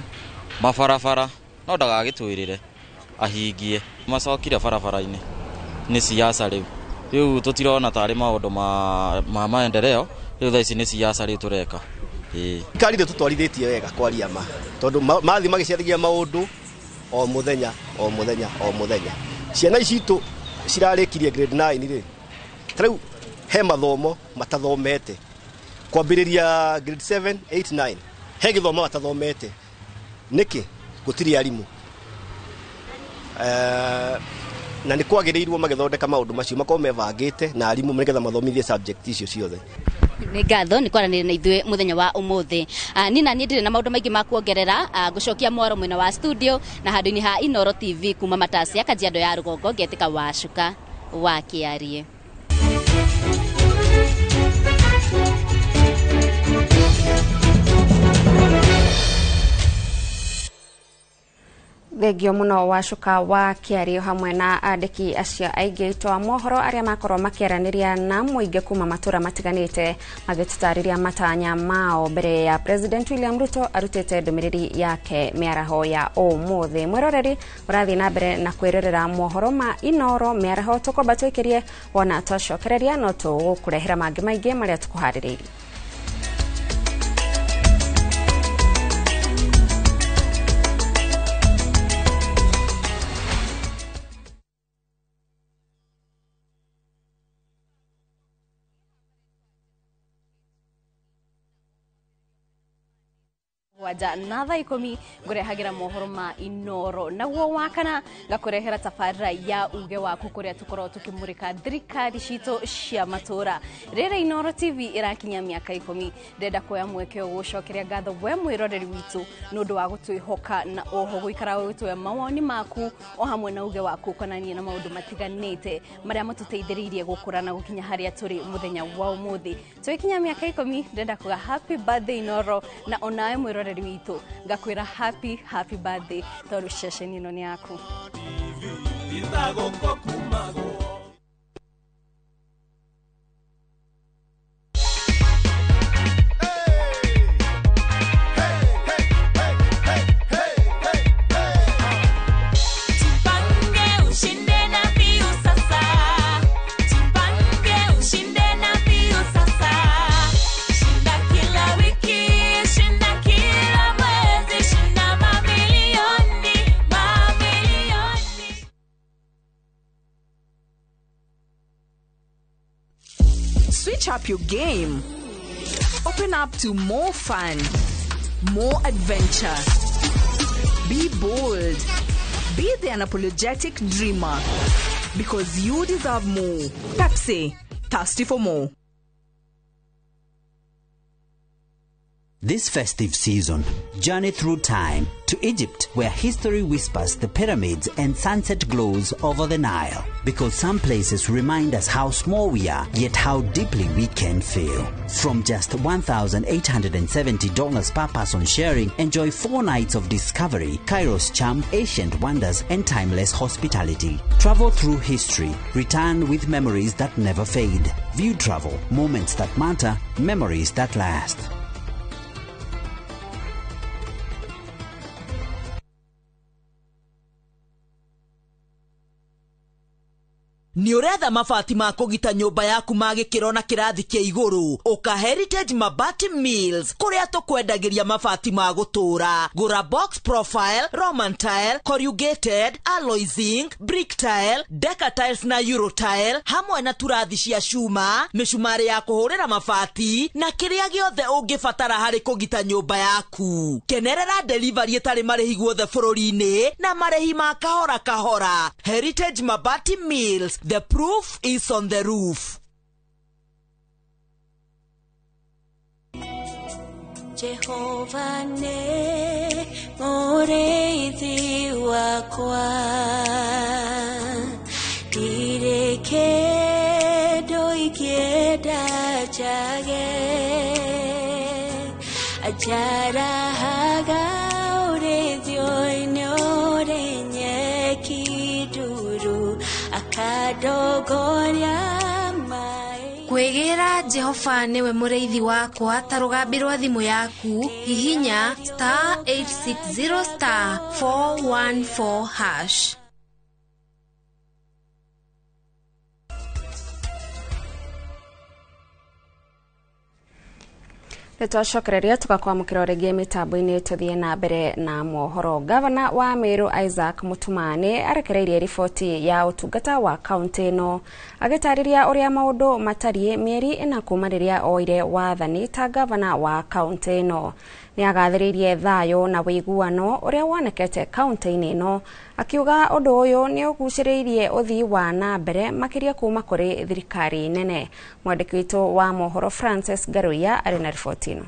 [SPEAKER 12] mabarabara, no ndagagĩtwĩrĩre ahingie. Macokire barabara-inĩ nĩ siasa rĩu. Rĩu tũtirona tarĩ maũndũ ma maendeleo, rĩu thaa ici nĩ siasa rĩu tũreka.
[SPEAKER 13] Thirikari ndĩtũtwarithĩtie wega kwaria ma tondũ mathiĩ magĩcaragia maũndũ o mũthenya o mũthenya o mũthenya. Ciana ici citũ cirarĩkirie grade 9 rĩ, ta rĩu he mathomo matathomete kwambĩrĩria grade 7 8 9 he gĩthomo matathomete nĩkĩ? Gũtirĩ arimũ. Na nĩ kwagĩrĩirwo magĩthondeka maũndũ macio makorwo mebangĩte na arimũ nĩgetha mathomithie subject icio ciothe.
[SPEAKER 3] Nĩ ngatho nĩ kwaranĩria na ithuĩ mũthenya wa ũmũthĩ. Nina niĩ ndirĩ na maũndũ maingĩ ma kuongerera, ngũcokia mwaro mwena wa studio na handũ-inĩ ha Inooro TV kuma Matasia Kajiado ya rũgongo ngetĩka Wacuka wa Kĩariĩ.
[SPEAKER 1] Thengio muno Wacuka wa Kĩariĩ hamwe na andĩki acio aingĩ aitũ a mohoro arĩa makorwo makĩaranĩria na mũingĩ kuma matũra matiganĩte magĩtũtarĩria matanya mao mbere ya President William Ruto arutĩte ndũmĩrĩri yake mĩaraho ya ũmũthĩ. Mwĩroreri ũrathiĩ na mbere na kwĩrorera mohoro ma Inooro mĩaraho tũkwamba twĩkĩrie wona twacokereria no tũgũkũrehera mangĩ maingĩ marĩa tũkũharĩrĩirie.
[SPEAKER 14] Wanja na thaa 10 ngũrehagĩra mohoro ma Inooro naguo wakana ngakũrehera tabarĩra ya uge waku kũrĩa tũkoragwo tũkĩmũrĩka thirikari citũ cia matũra. Rĩrĩa Inooro TV ĩrakinya mĩaka 10 ndĩrenda kuoya mweke ũyũ gũcokeria ngatho we mwĩroreri witũ nĩ ũndũ wa gũtwĩhoka na oho gũikara ũgĩtũhe mawoni maku o hamwe na uge waku ũkonainie na maũndũ matiganĩte marĩa matũteithĩrĩirie gũkũra na gũkinya harĩa tũrĩ mũthenya wa ũmũthĩ. Tũgĩkinya mĩaka 10 ndĩrenda kuga happy birthday Inooro na onawe mwĩroreri Mwĩroreri witũ, ngakwĩra happy happy birthday tondũ ceceni ĩno nĩ yaku.
[SPEAKER 15] Jipange ushinde na Viusasa. Jipange ushinde na Viusasa. Shinda kila wiki, shinda kila mwezi, shinda mamilioni, mamilioni.
[SPEAKER 16] Switch up your game. Open up to more fun, more adventure. Be bold. Be the unapologetic dreamer. Because you deserve more. Pepsi, thirsty for more.
[SPEAKER 17] This festive season, journey through time to Egypt, where history whispers the pyramids and sunset glows over the Nile. Because some places remind us how small we are, yet how deeply we can feel. From just $1,870 per person sharing, enjoy 4 nights of discovery, Cairo's charm, ancient wonders, and timeless hospitality. Travel through history, return with memories that never fade. View travel, moments that matter, memories that last.
[SPEAKER 18] Nĩ ũretha mabati ma kũgita nyũmba yaku ma gĩkĩro na kĩrathi kĩa igũrũ? Ũka Heritage Mabati Mills, kũrĩa tũkwendagĩria mabati ma gũtũũra. Gũra box profile, Roman tile, corrugated, alloy zinc, brick tile, deca tiles na euro tile, hamwe na turathi cia cuma, mĩcumarĩ ya kũhũrĩra mabati na kĩrĩa gĩothe ũngĩbatara harĩ kũgita nyũmba yaku. Kenerera delivery ĩtarĩ marĩhi guothe bũrũri-inĩ na marĩhi ma kahora kahora. Heritage Mabati Mills, the proof is on the roof.
[SPEAKER 15] Jehova nĩ mũrĩithi wakwa, ndirĩ kĩndũ ingĩenda njage. Anjarahaga ũrĩithio-inĩ ũrĩ nyeki nduru, akandongoria maĩ.
[SPEAKER 19] Kwĩgĩra Jehova nĩwe mũrĩithi wakwa ta rũgambi rwa thimũ yaku, hihinya star 860 star 414 hash.
[SPEAKER 1] Nĩtwacokereria tũgakwamũkĩra rĩngĩ mĩtambo-inĩ tũthiĩ na mbere na mohoro. Gavana wa Meru Isaac Mutuma nĩ arekereirie riboti ya ũtungata wa kaunti ĩno agĩtarĩria ũrĩa maũndũ matariĩ mĩeri ĩna kuma rĩrĩa oire wathani ta gavana wa kaunti ĩno. Nĩ agathĩrĩirie thayũ na ũiguano ũrĩa wonekete kaunti-inĩ ĩno, akiuga ũndũ ũyũ nĩ ũgucĩrĩirie ũthii wa na mbere makĩria kuma kũrĩ thirikari nene. Mwandĩki witũ wa mohoro Francis Ngaruiya arĩ na riboti ĩno.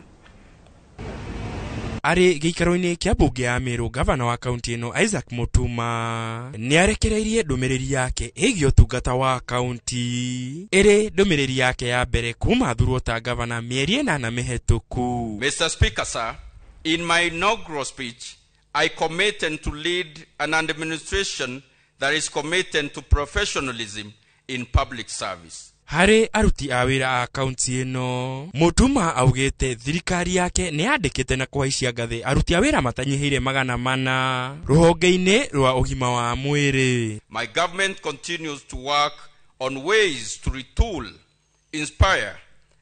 [SPEAKER 20] Arĩ gĩikaro-inĩ kĩa mbunge ya Meru, gavana wa kaunti ĩno Isaac Mutuma nĩ arekereirie ndũmĩrĩri yake ĩgiĩ ũtungata wa kaunti, ĩrĩ ndũmĩrĩri yake ya mbere kuma athurwo ta gavana mĩeri 8 mĩhetũku.
[SPEAKER 21] Mr. Speaker, sir, in my inaugural speech, I committed to lead an administration that is committed to professionalism in public service.
[SPEAKER 20] Harĩ aruti a wĩra a kaunti ĩno, Mutuma augĩte thirikari yake nĩ yandĩkĩte na kũhaicia ngathĩ aruti a wĩra matanyihĩire 400 rũhonge-inĩ rwa ũgima wa mwĩrĩ.
[SPEAKER 21] My government continues to work on ways to retool, inspire,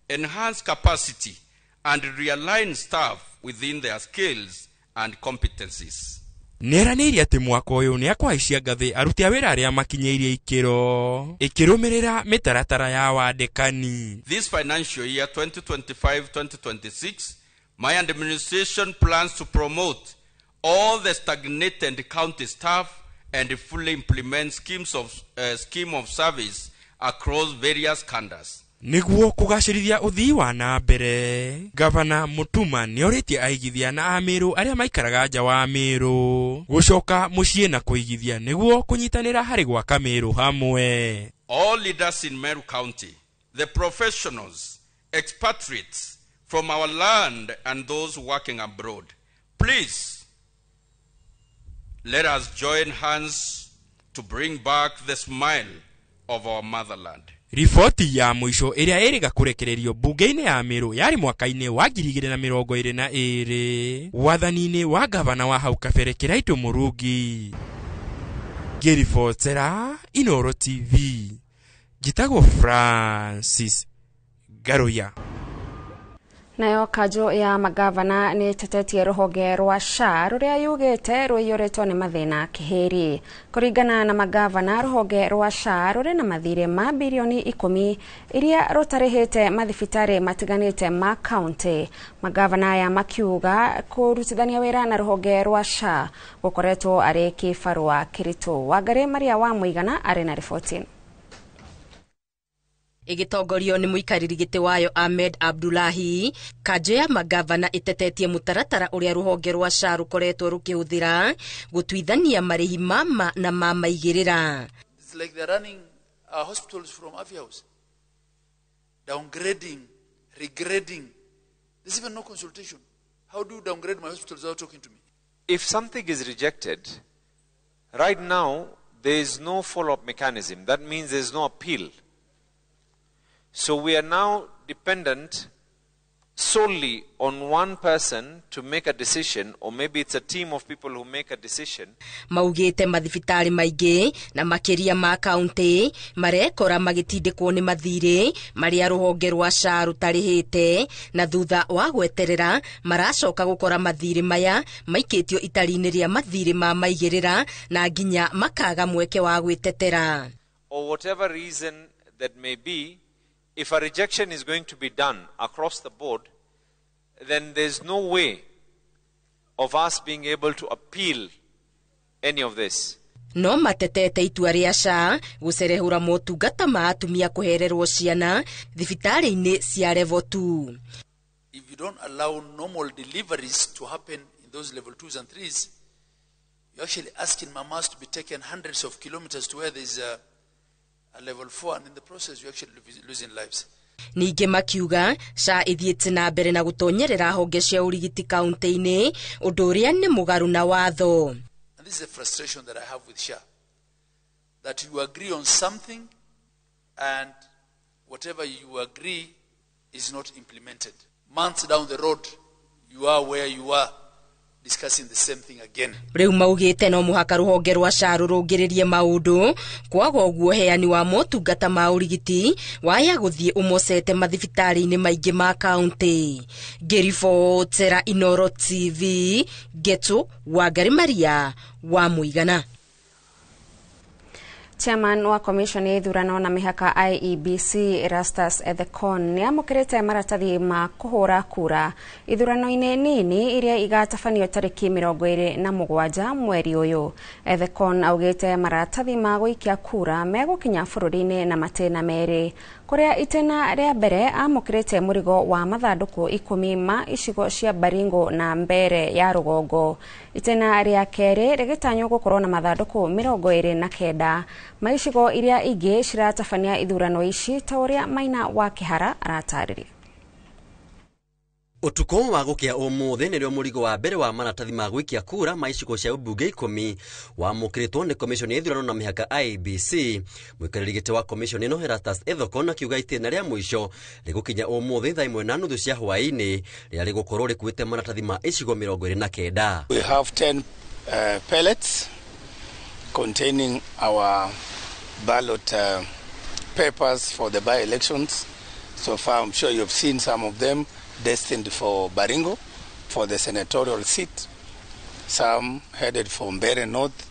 [SPEAKER 21] enhance capacity and realign staff within their skills and competencies.
[SPEAKER 20] Nĩeranĩire atĩ mwaka ũyũ nĩ akũhaicia ngathĩ aruti a wĩra arĩa makinyĩirie ikĩro ĩkĩrũmĩrĩra mĩtaratara ya wandĩkani.
[SPEAKER 21] This financial year 2025-2026, my administration plans to promote all the stagnated county staff and fully implement scheme of service across various cadres.
[SPEAKER 20] Nĩguo kũgacĩrithia ũthii wa na mbere, Gavana Mutuma nĩorĩtie aigithia na Amĩrũ arĩa maikaraga nja wa Mĩrũ gũcoka mũciĩ na kũigithia nĩguo kũnyitanĩra harĩ gwaka Mĩrũ hamwe.
[SPEAKER 21] All leaders in Meru County, the professionals, expatriates from our land and those working abroad, Please, let us join hands to bring back the smile of our motherland.
[SPEAKER 20] Riboti ya mũico ĩrĩa ĩrĩga kũrekererio mbunge-inĩ ya Meru yarĩ mwaka-inĩ wa 2022 wathani-inĩ wa gavana wa hau kabere Kĩraitũ Mũrungi. Ngĩribotera Inooro TV, njĩtagwo Francis Ngaruya.
[SPEAKER 1] Nayo kanjũ ya magavana nĩ ĩtetetie rũhonge rwa SHA rũrĩa yugĩte rũiyũrĩtwo nĩ mathĩna kĩhĩri. Kũringana na magavana, rũhonge rwa SHA rũrĩ na mathirĩ ma birioni 10 iria rũtarĩhĩte mathibitarĩ matiganĩte ma kaunti. Magavana aya makiuga kũrutithania wĩra na rũhonge rwa SHA gũkoretwo arĩ kĩbarũa kĩritũ. Wangarĩ Maria wa Mũigana arĩ na riboti.
[SPEAKER 2] Ĩgĩtongorio nĩ mũikarĩri gĩtĩ wayo Ahmed Abdullahi, kanjũ ya magavana ĩtetetie mũtaratara ũrĩa rũhonge rwa SHA rũkoretwo rũkĩhũthĩra gũtuithania marĩhi mama na ma maigĩrĩra.
[SPEAKER 22] It's like they're running our hospitals from Afia House, downgrading, regrading. There's even no consultation. How do you downgrade my hospitals without talking to me?
[SPEAKER 23] If something is rejected, right now there is no follow-up mechanism. That means there's no appeal. So we are now dependent solely on one person to make a decision, or maybe it's a team of people who make a decision.
[SPEAKER 2] Maugĩte mathibitarĩ maingĩ na makĩria ma kaunti marekora magĩtindĩkwo nĩ mathirĩ marĩa rũhonge rwa SHA rũtarĩhĩte, na thutha wa gweterera maracoka gũkora mathirĩ maya maikĩtio itari-inĩ rĩa mathirĩ ma maigĩrĩra na nginya makaga mweke wa gwĩtetera.
[SPEAKER 23] Or whatever reason that may be, if a rejection is going to be done across the board, then there's no way of us being able to appeal any of this.
[SPEAKER 2] No matetete itua rĩa SHA gũcerehũra motungata ma atumia kũhererwo ciana thibitarĩ-inĩ cia level 2.
[SPEAKER 22] If you don't allow normal deliveries to happen in those level 2s and 3s, you're actually asking mamas to be taken hundreds of kilometers to where there's a level 4, and in the process you're actually losing lives.
[SPEAKER 2] Ningĩ makiuga SHA ĩthiĩte na mbere na gũtonyerera honge cia ũrigiti kaunti-inĩ, ũndũ ũrĩa nĩ mũgarũ na watho.
[SPEAKER 22] And this is a frustration that I have with SHA, that you agree on something and whatever you agree is not implemented. Months down the road, you are where you are, discussing the same thing again.
[SPEAKER 2] Rĩu maugĩte no mũhaka rũhonge rwa SHA rũrũngĩrĩrie maũndũ kwaga ũguo heani wa motungata ma ũrigiti waya gũthiĩ ũmocete mathibitarĩ-inĩ maingĩ ma kaunti. Ngĩribotera Inooro TV, Getu Wangari Maria wa Mũigana.
[SPEAKER 1] Chairman wa Commission ya ithurano na mĩhaka IEBC Erastus Ethekon nĩamũkĩrĩte maratathi ma kũhũra kura ithurano-inĩ nini iria igatabanio tarĩki 27 mweri ũyũ. Ethekon augĩte maratathi ma gũikia kura megũkinya bũrũri-inĩ na matĩna merĩ, kũrĩa itĩna rĩa mbere amũkĩrĩte mũrigo wa mathandũkũ 10 ma icigo cia Baringo na Mbere ya rũgongo. Itĩna rĩa kerĩ rĩgĩtanywo gũkorwo na mathandũkũ 29 ma icigo iria ingĩ ciratabania ithurano ici, ta ũrĩa Maina wa Kĩhara aratarĩria.
[SPEAKER 24] Ũtukũ wa gũkĩa ũmũthĩ nĩrĩo mũrigo wa mbere wa maratathi ma gũikia kura ma icigo cia ũmbunge 10 wamũkĩrĩtwo nĩ Commission ya ithurano na mĩhaka IEBC. Mũikarĩri gĩtĩ wa Commission ĩno Erastus Ethekon akiuga itĩna rĩa mũico rĩgũkinya ũmũthĩ thaa 1:30 cia hwaĩ-inĩ rĩrĩa rĩgũkorwo rĩkuĩte maratathi ma icigo 29.
[SPEAKER 25] We have 10 pellets containing our ballot papers for the by-elections. So far, I'm sure you've seen some of them destined for Baringo, for the senatorial seat, some headed for Mbere North,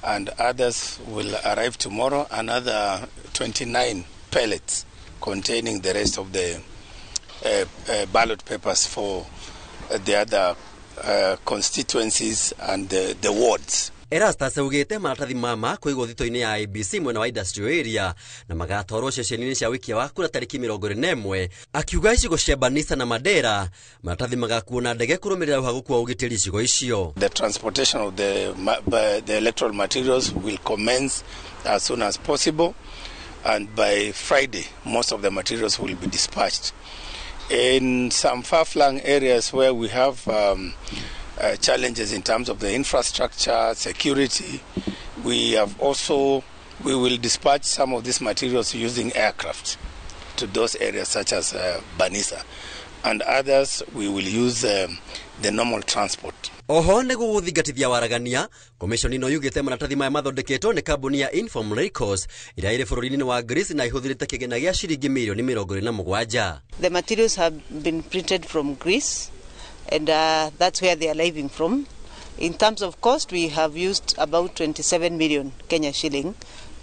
[SPEAKER 25] and others will arrive tomorrow, another 29 pellets containing the rest of the ballot papers for the other constituencies and the wards.
[SPEAKER 24] Erastus augĩte maratathi mama kũigwo thito-inĩ ya IEBC mwena wa industrial area na magatwarwo ceceni-inĩ cia wikia wa kura tarĩki 21, akiuga icigo cia Banisa na Mandera maratathi magakuo na ndege kũrũmĩrĩra ũhagũku wa ũgitĩri icigo icio.
[SPEAKER 25] The transportation of the electoral materials will commence as soon as possible, and by Friday most of the materials will be dispatched. In some far-flung areas where we have challenges in terms of the infrastructure, security. We will dispatch some of these materials using aircraft to those areas such as Banisa, and others we will use the normal transport.
[SPEAKER 24] Oho nĩguo gũthingatithia waragania, komishoni ĩno yugĩte maratathi maya mathondeketwo nĩ kambuni ya Inform Records ĩrĩa ĩrĩ bũrũri-inĩ wa Greece na ĩhũthĩrĩte kĩgĩna gĩa ciringi mirioni 27.
[SPEAKER 4] The materials have been printed from Greece, and that's where they are arriving from. In terms of cost, we have used about 27 million Kenya shilling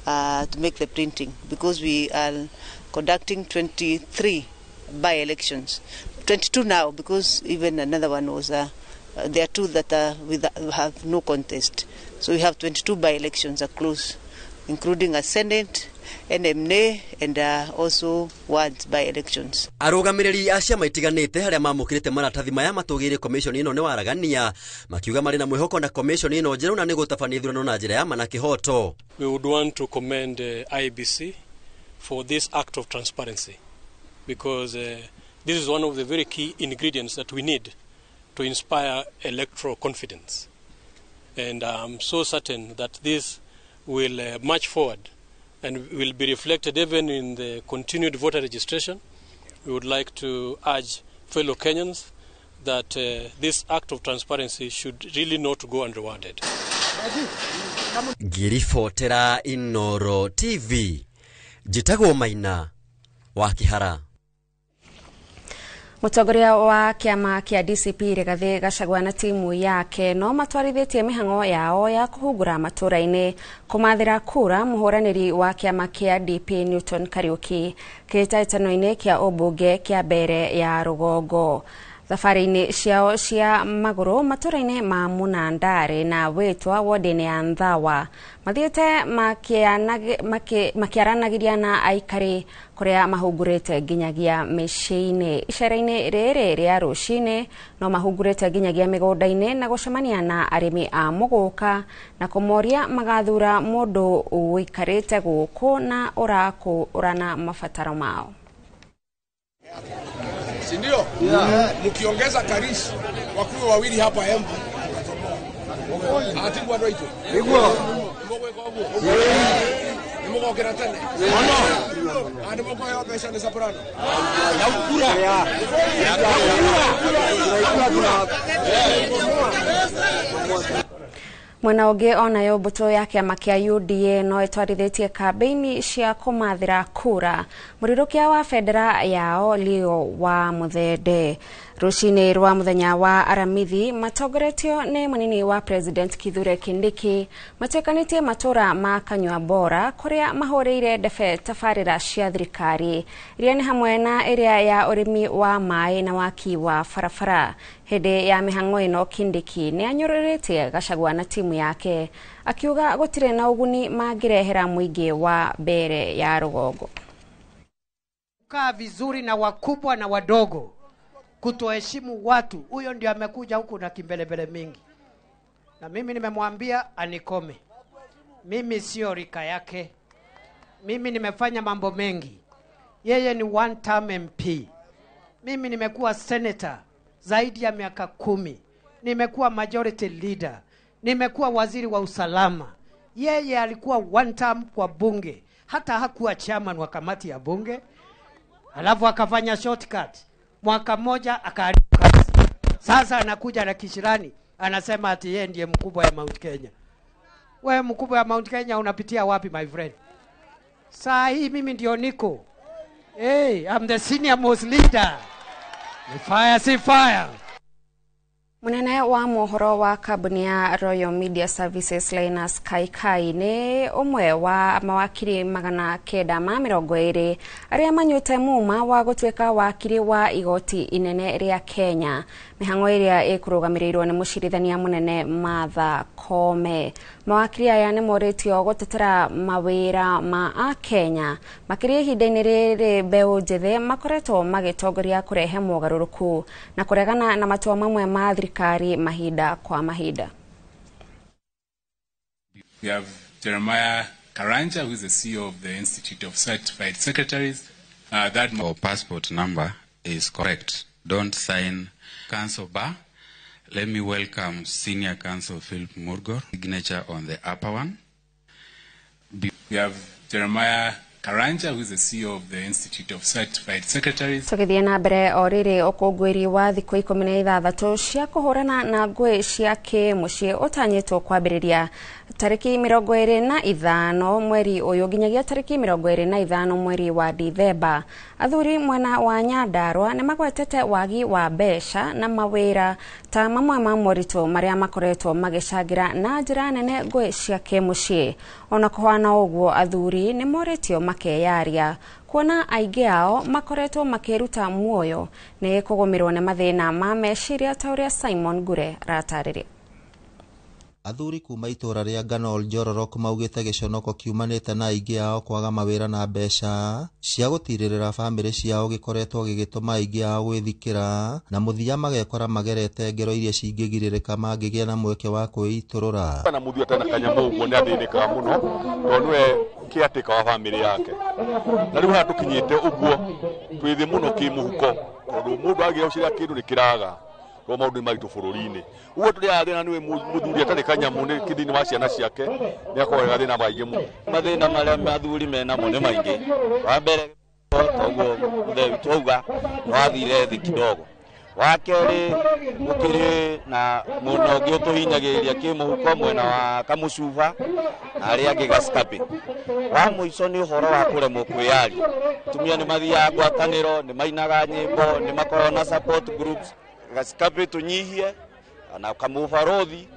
[SPEAKER 4] to make the printing, because we are conducting 23 by-elections. 22 now, because even another one was, there are two that have no contest. So we have 22 by-elections across, including a Senate, NMA, and also wards by-elections.
[SPEAKER 24] Arũgamĩrĩri a ciama itiganĩte arĩa mamũkĩrĩte maratathi maya matũgĩire komishoni ĩno nĩ waragania, makiuga marĩ na mwĩhoko na komishoni ĩno njerũ na nĩ gũtabania ithurano na njĩra ya ma na kĩhoto.
[SPEAKER 5] We would want to commend IEBC for this act of transparency, because this is one of the very key ingredients that we need to inspire electoral confidence. And I'm so certain that this will march forward and will be reflected even in the continued voter registration. We would like to urge fellow Kenyans that this act of transparency should really not go unrewarded.
[SPEAKER 24] Ngĩribotera Inoro TV, njĩtagwo Maina wa Kĩhara.
[SPEAKER 1] Mũtongoria wa kĩama kĩa DCP Rigathĩ Gachagua na timu yake no matwarithĩtie mĩhang'o yao ya kũhungura matũra-inĩ kũmathĩra kura mũhũranĩri wa kĩama kĩa DP Newton Kariuki kĩhĩtahĩtano-inĩ kĩa ũmbunge kĩa mbere ya rũgongo. Thabarĩ-inĩ ciao cia magũrũ matũra-inĩ ma Mũnandarĩ na Wĩtwa ward-inĩ ya Nthawa mathiĩte makĩaranagĩria na aikari kũrĩa mahungurĩte nginyagia mĩciĩ-inĩ. Icera-inĩ rĩrĩ rĩa rũcinĩ no mahungurĩte nginyagia mĩgũnda-inĩ na gũcemania na arĩmi a mũgũka na kũmoria magathura mũndũ ũikarĩte gũkũ na ũrakũrana mabataro mao.
[SPEAKER 6] Si ndio? Mkiongeza Karish wakuwe wawili hapa Embu mtatoboa. Ati bwana ito. Niguo. Nimugokera tene. Ono. Andi mukoyo pesa ni soprano. Ya ukura. Ya ukura.
[SPEAKER 1] Mwena ũngĩ onayo mbũtũ ya kĩama kĩa UDA no ĩtwarithĩtie kambĩini cia kũmathĩra kura mũrirũkia wa bendera yao Leo wa Muthende. Rũcinĩ rwa mũthenya wa Aramithi matongoretio nĩ mũnini wa President Kithure Kindiki matuĩkanĩtie matũra ma Kanyua Bora kũrĩa mahũrĩire ndebe tabarĩra cia thirikari iria nĩ hamwe na ĩrĩa ya ũrĩmi wa maĩ na waki wa barabara. Hĩndĩ ya mĩhang'o ĩno Kindiki nĩ anyũrũrĩtie Gachagua na timu yake akiuga gũtirĩ na ũguni mangĩrehera mũingĩ wa mbere ya rũgongo.
[SPEAKER 7] Kukaa vizuri na wakubwa na wadogo, kutoheshimu watu, huyo ndio amekuja huku na kimbelembele mingi, na mimi nimemwambia anikome. Mimi sio rika yake, mimi nimefanya mambo mengi. Yeye ni one term MP, mimi nimekuwa senator zaidi ya miaka 10, nimekuwa majority leader, nimekuwa waziri wa usalama. Yeye alikuwa one term kwa bunge, hata hakuwa chairman wa kamati ya bunge, alafu akafanya shortcut mwaka mmoja akaharibu kazi. Sasa anakuja na kishirani anasema ati yeye ndiye mkubwa ya Mount Kenya. Wewe mkubwa ya Mount Kenya unapitia wapi my friend? Saa hii mimi ndio niko. Hey, I'm the senior most leader. The fire si fire.
[SPEAKER 1] Munene wa mohoro wa kambuni ya Royal Media Services Linus Kaikai nĩ ũmwe wa mawakiri 920 arĩa manyuĩte muma wa gũtuĩka wakiri wa igoti inene rĩa Kenya. Mĩhang'o ĩrĩa ĩkũrũgamĩrĩirwo nĩ mũcirithania mũnene Martha Koome. Mawakiri aya nĩ morĩtio gũtetera mawĩra ma akenya makĩria ihinda-inĩ rĩrĩ mbeũ njĩthĩ makoretwo magĩtongoria kũrehe mogarũrũku na kũregana na matua mamwe ma thirikari mahinda kwa mahinda.
[SPEAKER 9] We have Jeremiah Karanja, who is the CEO of the Institute of Certified Secretaries. That your passport number is correct. Don't sign Council Bar.
[SPEAKER 8] Let me welcome Senior Counsel Philip Murgor, signature on the upper one.
[SPEAKER 9] We have Jeremiah Karanja, who is the CEO of the Institute of Certified Secretaries.
[SPEAKER 1] Tũgĩthiĩ na mbere o rĩrĩ ũkũngũĩri wa thikũ 16 cia kũhũrana na ngũĩ cia kĩmũciĩ ũtanyĩtwo kwambĩrĩria tarĩki 25 mweri ũyũ nginyagia tarĩki 25 mweri wa Dithemba. Athuri mwena wa Nyandarua nĩ magwetete wagi wa mbeca na mawĩra ta mamwe ma moritũ marĩa makoretwo magĩcangĩra na njĩra nene ngũĩ cia kĩmũciĩ. Ona kũhana ũguo athuri nĩ morĩtio makeyaria kuona aingĩ ao makoretwo makĩruta muoyo nĩ kũgũmĩrwo nĩ mathĩna ma meciria ta ũrĩa Simon Ngure aratarĩria.
[SPEAKER 10] Athuri kuma itũra rĩa Nganol Njororok maugĩte gĩconoko kiumanĩte na aingĩ ao kwaga mawĩra na mbeca cia gũtirĩrĩra bamĩrĩ ciao gĩkoretwo gĩgĩtũma aingĩ ao gwĩthikĩra na mũthia magekora magerete ngero iria cingĩgirĩrĩka mangĩgĩa na mweke wa kwĩitũrũra.
[SPEAKER 11] Na mũthuri atarĩ na kanyamũ ũguo nĩ athĩnĩkaga mũno tondũ nĩwe kĩatĩka wa bamĩrĩ yake, na rĩu haha tũkinyĩte ũguo twĩ thĩ mũno kĩmũhuko tondũ mũndũ agĩa ũcira kĩndũ nĩ kĩraga tondũ maũndũ nĩ maritũ bũrũri-inĩ. Ũguo tũrĩ thĩna nĩwe mũthuri atarĩ kanyamũ nĩ thĩinĩ wa ciana ciake nĩ akoragwo na thĩna maingĩ mũno.
[SPEAKER 12] Mathĩna marĩa athuri menamo nĩ maingĩ. Wa mbere toguo mũthee witũ auga nĩ wathire thĩ kidogo. Wa kerĩ gũkĩrĩ na mũno ũngĩ ũtũhinyagĩrĩria kĩmũhuko mwena wa Kamũcuba na arĩa angĩ Gaskapi. Wa mũico nĩ ũhoro wa kũremwo kwĩyaria. Atumia nĩ mathiaga ngwatanĩro, nĩ mainaga nyĩmbo, nĩ makoragwo na support groups. Gaskapi tũnyihie na kamũbarothi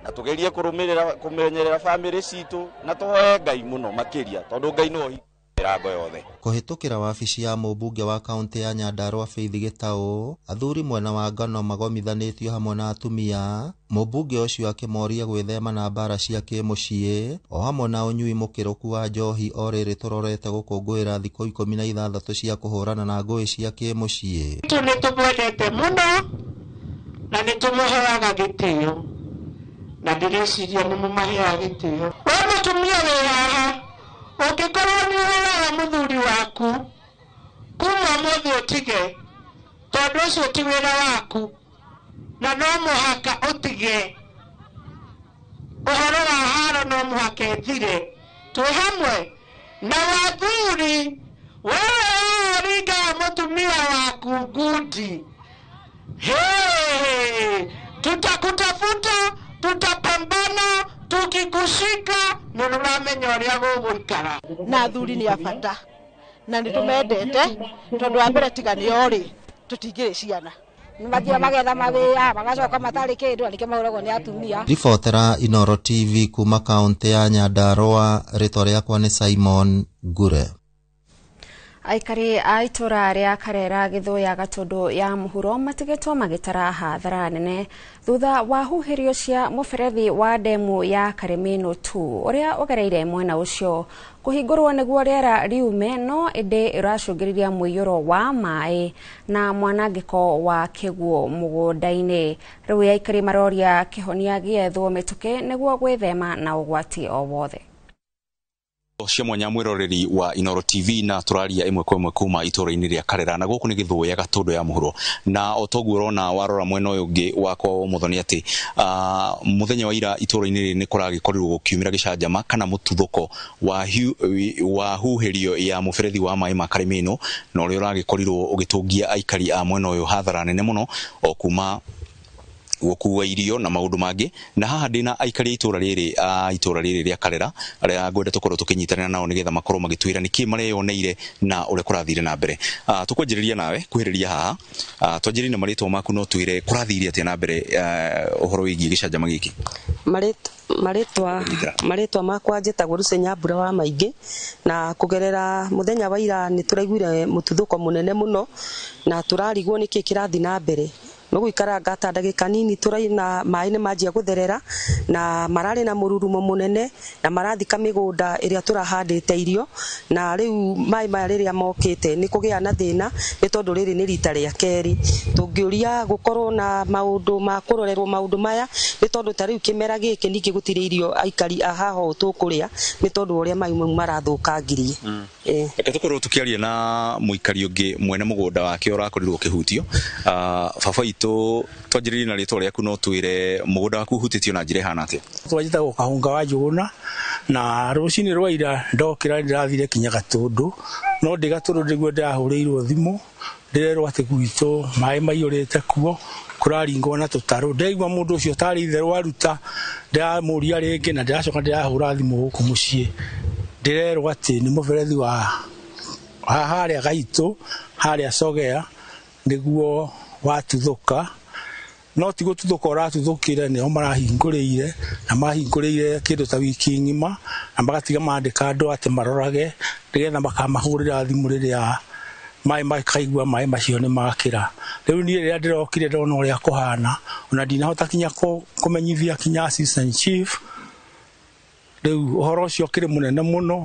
[SPEAKER 12] na tũgerie kũrũmĩrĩra kũmenyerera bamĩrĩ citũ na tũhoe Ngai mũno makĩria tondũ Ngai nĩwe ũhingagia mĩrango yothe.
[SPEAKER 10] Kũhĩtũkĩra wabici ya mũmbunge wa kaũntĩ ya Nyandarua Faith Gĩtaũ, athuri mwena wa Ngano magomithanĩtio hamwe na atumia, mũmbunge ũcio akĩmoria gwĩthema na mbara cia kĩmũciĩ o hamwe na ũnyui mũkĩrũku wa njohi o rĩrĩ tũrorete gũkũngũĩra thikũ 16 cia kũhũrana na ngũĩ cia kĩmũciĩ.
[SPEAKER 13] Nĩ tũmwendete mũno na nĩ tũmũheaga gĩtĩo na ndĩreciria nĩ mũmaheaga gĩtĩo. We mũtumia wĩ haha ũngĩkorwo nĩ ũhũraga mũthuri waku kuma ũmũthĩ ũtige tondũ ũcio ti wĩra waku na no mũhaka ũtige ũhoro wa haro no mũhaka ĩthire. Twĩ hamwe na wathuri, wewe ũringaga mũtumia waku ngundi, hey, tutakutafuta, tutapambana, tukikushika nĩ ũramenya ũrĩa gũgũikara.
[SPEAKER 26] Na athuri nĩ a bata na nĩ tũmendete tondũ wa mbere tiga nĩo rĩ tũtingĩrĩ ciana.
[SPEAKER 27] Nĩmathiaga magetha mawĩra magacoka matarĩ kĩndũ na nĩkĩo mahũragwo nĩ atumia.
[SPEAKER 10] Ribotera Inoro TV kuma kaũntĩ ya Nyandarua, rĩtwa rĩakwa nĩ Simon Ngure.
[SPEAKER 1] Aikari a itũra rĩa Karera Gĩthũya Gatũndũ ya mũhuro matigĩtwo magĩtara hathara nene thutha wa huhĩrio cia mũberethi wa ndemu ya Karĩmĩnũ 2 ũrĩa ũgereire mwena ũcio kũhingũrwo nĩguo rĩera riume no ĩndĩ ĩracũngĩrĩria mũiyũro wa maĩ na mwanangĩko wa kĩguũ mũgũnda-inĩ. Rĩu aikari maroria kĩhonia gĩethwo mĩtũkĩ nĩguo gwĩthema na ũgwati o wothe.
[SPEAKER 28] Cia mwanya mwiroreri wa Inoro TV na turaria imwe kwa imwe kuma itura-inĩ rĩa Karera na gũkũ nĩ Gĩthũya Gatũndũ ya mũhuro na o toguo ũrona warora mwena ũyũ ũngĩ wakwa wa ũmotho nĩ atĩ mũthenya wa ira itura-inĩ rĩrĩ nĩ kũragĩkorirwo gũkiumĩra gĩcanjama kana mũtuthũko wa huhĩrio ya mũberethi wa maĩ ma Karĩmĩnũ na ũrĩa ũragĩkorirwo ũgĩtũngia aikari a mwena ũyũ hathara nene mũno o kuma gũkua irio na maũndũ mangĩ. Na haha ndĩna aikari a itũra rĩrĩ rĩa Karera arĩa ngwenda tũkorwo tũkĩnyitanĩra nao nĩgetha makorwo magĩtwĩra nĩkĩ mareyoneire na ũrĩa kũrathire na mbere. Tũkwanjĩrĩria nawe kuhĩrĩria haha, twanjĩrĩrie na marĩtwa maku no twĩre kũrathire atĩa na mbere ũhoro wĩgiĩ gĩcanjama gĩkĩ.
[SPEAKER 29] Marĩtwa makwa njĩtagwo Lucy Nyambura wa Maingĩ, na kũgerera mũthenya wa ira nĩ tũraiguire mũtuthũko mũnene mũno na tũrarigwo nĩkĩ kĩrathiĩ na mbere. Nũgũikaranga ta ndagĩka nini tũraina maĩ nĩ manjia gũtherera na mararĩ na mũrurumo mũnene na marathika mĩgũnda ĩrĩa tũrahandĩte irio, na rĩu maĩ maya rĩrĩa mokĩte nĩ kũgĩa na thĩna nĩ tondũ rĩrĩ nĩ rita rĩa kerĩ. Tũngĩũria gũkorwo na maũndũ ma kũrorerwo maũndũ maya nĩ tondũ ta rĩu kĩmera gĩkĩ ningĩ gũtirĩ irio aikari a haha ũũ tũkũrĩa nĩ tondũ ũrĩa maĩ mau marathũkangirie.
[SPEAKER 28] Reke tũkorwo tũkĩaria na mũikari ũngĩ mwene mũgũnda wake ũrakorirwo ũkĩhutio. Baba itũ, twanjĩrĩrie na rĩtwa rĩaku, no twĩre mũgũnda waku ũhutĩtio na njĩra ĩhana atĩa?
[SPEAKER 3] Twanjĩtagwo Kahũnga wa Njũgũna, na rũcinĩ rwa ira ndokĩra ndĩrathire kinya Gatũndũ, no ndĩ Gatũndũ nĩguo ndĩrahũrĩirwo thimũ ndĩrerwo atĩ gwitũ maĩ maiyũrĩte kuo, kũraringwo na tũtarũ. Ndĩraigua mũndũ ũcio tarĩ itherũ aruta, ndĩramũria rĩngĩ na ndĩracoka ndĩrahũra thimũ gũkũ mũciĩ, ndĩrerwo atĩ nĩ mũberethi wa harĩa Gaitũ harĩa Sogea nĩguo watuthũka, no ti gũtuthũka ũratuthũkire, nĩo marahingũrĩire, na mahingũrĩire kĩndũ ta wiki ng'ima, na magatiga mandĩka andũ atĩ marorage nĩgetha makamahũrĩra thimũ rĩrĩa maĩ makaigua maĩ macio nĩ makĩra. Rĩu niĩ rĩrĩa ndĩrokire ndona ũrĩa kũhana, ona ndinahota kinya kũmenyithia kinya assistant chief. Rĩu ũhoro ũcio ũkĩrĩ mũnene mũno.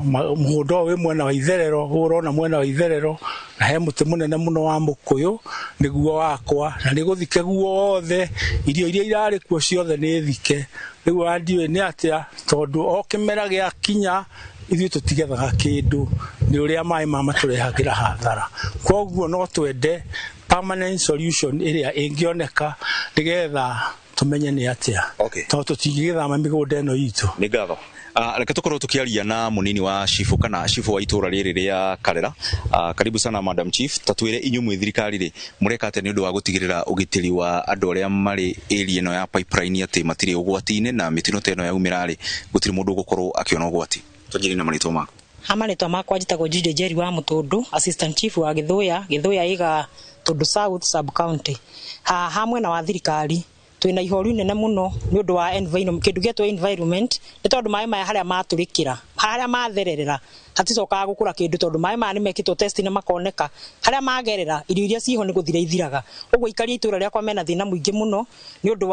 [SPEAKER 3] Mũgũnda ũyũ wĩ mwena wa itherero, ũrona mwena wa itherero, na he mũtĩ mũnene mũno wa mũkũyũ nĩguo wakwa, na nĩ gũthike guothe, irio iria irarĩ kuo ciothe nĩ thike. Rĩu ona ndiũĩ nĩ atĩa, tondũ o kĩmera gĩakinya ithuĩ tũtigethaga kĩndũ nĩ ũrĩa maĩ ma matũrehagĩra hathara. Koguo no twende permanent solution ĩrĩa ĩngĩoneka nĩgetha tũmenye nĩ atĩa, tondũ tũtingĩgĩthama mĩgũnda ĩno itũ.
[SPEAKER 28] Nĩ ngatho. Reke tũkorwo tũkĩaria na mũnini wa cibũ kana cibũ wa itũra rĩrĩ rĩa Karera. Karibu sana Madam Chief, ta twĩre inyuĩ mwĩ thirikari rĩ, mũreka atĩa nĩ ũndũ wa gũtigĩrĩra ũgitĩri wa andũ arĩa marĩ area ĩno ya pipeline atĩ matirĩ ũgwati-inĩ, na mĩtino ta ĩno yaumĩra rĩ, gũtirĩ mũndũ ũgũkorwo akĩona ũgwati? Twanjĩrĩrie na marĩtwa maku.
[SPEAKER 14] Ha marĩtwa makwa njĩtagwo Judy Njeri wa Mũtũndũ, assistant chief wa Gĩthũya, Gĩthũya ĩga Tũndũ South sub county. Ha mwena wa thirikari twĩna ihoru inene mũno nĩ ũndũ wa environment, kĩndũ gĩetwo environment, nĩ tondũ maĩ maya harĩa matũrĩkĩra, harĩa mathererera, haticokaga gũkũra kĩndũ, tondũ maĩ maya nĩ mekĩtwo test na makoneka harĩa magerera irio iria ciho nĩ gũthira ithiraga. Ũguo aikari a itũra rĩakwa mena thĩna mũingĩ mũno nĩ ũndũ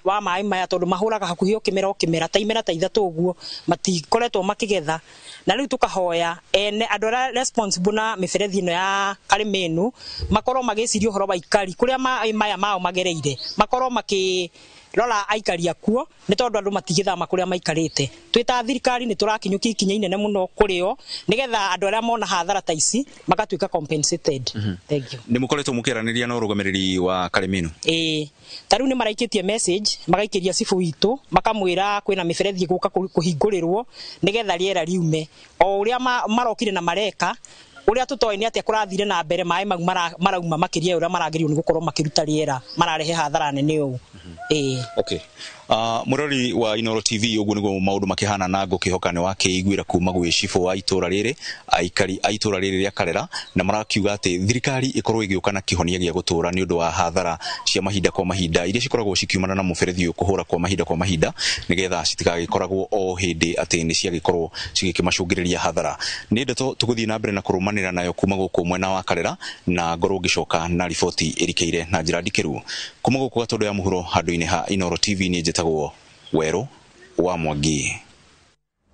[SPEAKER 14] wa maĩ maya, tondũ mahũraga hakuhĩ o kĩmera o kĩmera, ta imera ta ithatũ ũguo matikoretwo makĩgetha. Na rĩu tũkahoya ene andũ arĩa responsible na mĩberethi ĩno ya Karĩmĩnũ makorwo magĩciria ũhoro wa aikari kũrĩa maĩ maya mao magereire, makorwo makĩrora aikari akuo, nĩ tondũ andũ matigĩthama kũrĩa maikarĩte. Twĩ ta thirikari nĩ tũrakinyũkia ikinya inene mũno kũrĩ o, nĩgetha andũ arĩa mona hathara ta ici magatuĩka compensated. Thank you.
[SPEAKER 28] Nĩ mũkoretwo mũkĩaranĩria na ũrũgamĩrĩri wa Karĩmĩnũ?
[SPEAKER 14] Ĩĩ, ta rĩu nĩ maraikĩtie message, magaikĩria cibũ witũ, makamwĩra kwĩna mĩberethi ĩgũka kũhingũrĩrwo nĩgetha rĩera riume. O ũrĩa marokire na mareka, ũrĩa tũtoĩ nĩ atĩa kũrathire na mbere, maĩ mau marauma makĩria ũrĩa maragĩrĩirwo nĩ gũkorwo makĩruta rĩera, mararehe hathara nene ũũ. Ĩĩ.
[SPEAKER 28] Okay. Mũrori wa Inooro TV, ũguo nĩguo maũndũ makĩhana, na ngũkĩhoka nĩ wakĩiguĩra kuma gwĩ cibũ wa itũra rĩrĩ, aikari a itũra rĩrĩ rĩa Karera, na marakiuga atĩ thirikari ĩkorwo ĩgĩũka na kĩhonia gĩa gũtũra nĩ ũndũ wa hathara cia mahinda kwa mahinda iria cikoragwo cikiumana na mũberethi ũyũ kũhũra kwa mahinda kwa mahinda, nĩgetha citigagĩkoragwo o hĩndĩ atĩ nĩ ciagĩkorwo cigĩkĩmacũngĩrĩria hathara. Nĩ ndeto tũgũthiĩ na mbere na kũrũmanĩra nayo kuma gũkũ mwena wa Karera, na ngorwo ngĩcoka na riboti ĩrikĩire na njĩra ndikĩru kuma gũkũ Gatũndũ ya mũhuro handũ-inĩ ha Inooro TV. Nĩ njĩtagwo Werũ wa Mwangi.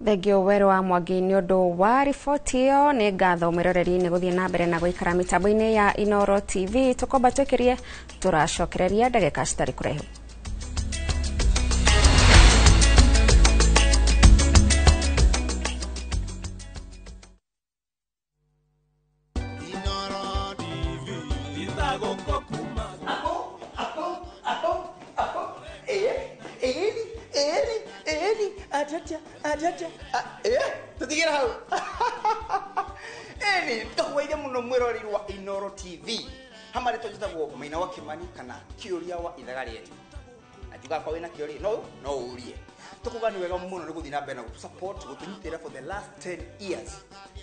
[SPEAKER 1] Thengio Werũ wa Mwangi nĩ ũndũ wa riboti ĩyo. Nĩ ngatho mwĩroreri nĩ gũthiĩ na mbere na gũikara mĩtambo-inĩ ya Inooro TV. Tũkomba twĩkĩrie, tũracokereria ndagĩka citarĩ kũraihu.
[SPEAKER 15] Tutigĩra hau. Ĩni tũhwaire mũno mwĩroreri wa Inooro TV. Hamarĩ tũnjĩtagwo Maina wa Kĩmani kana Kĩũria wa Ithaga Rĩetu. Na njugaga kwa wĩna kĩũria no ũrie. Tũkuga nĩ wega mũno nĩ gũthiĩ na mbere na gũtũ support, gũtũnyitĩrĩra for the last 10 years.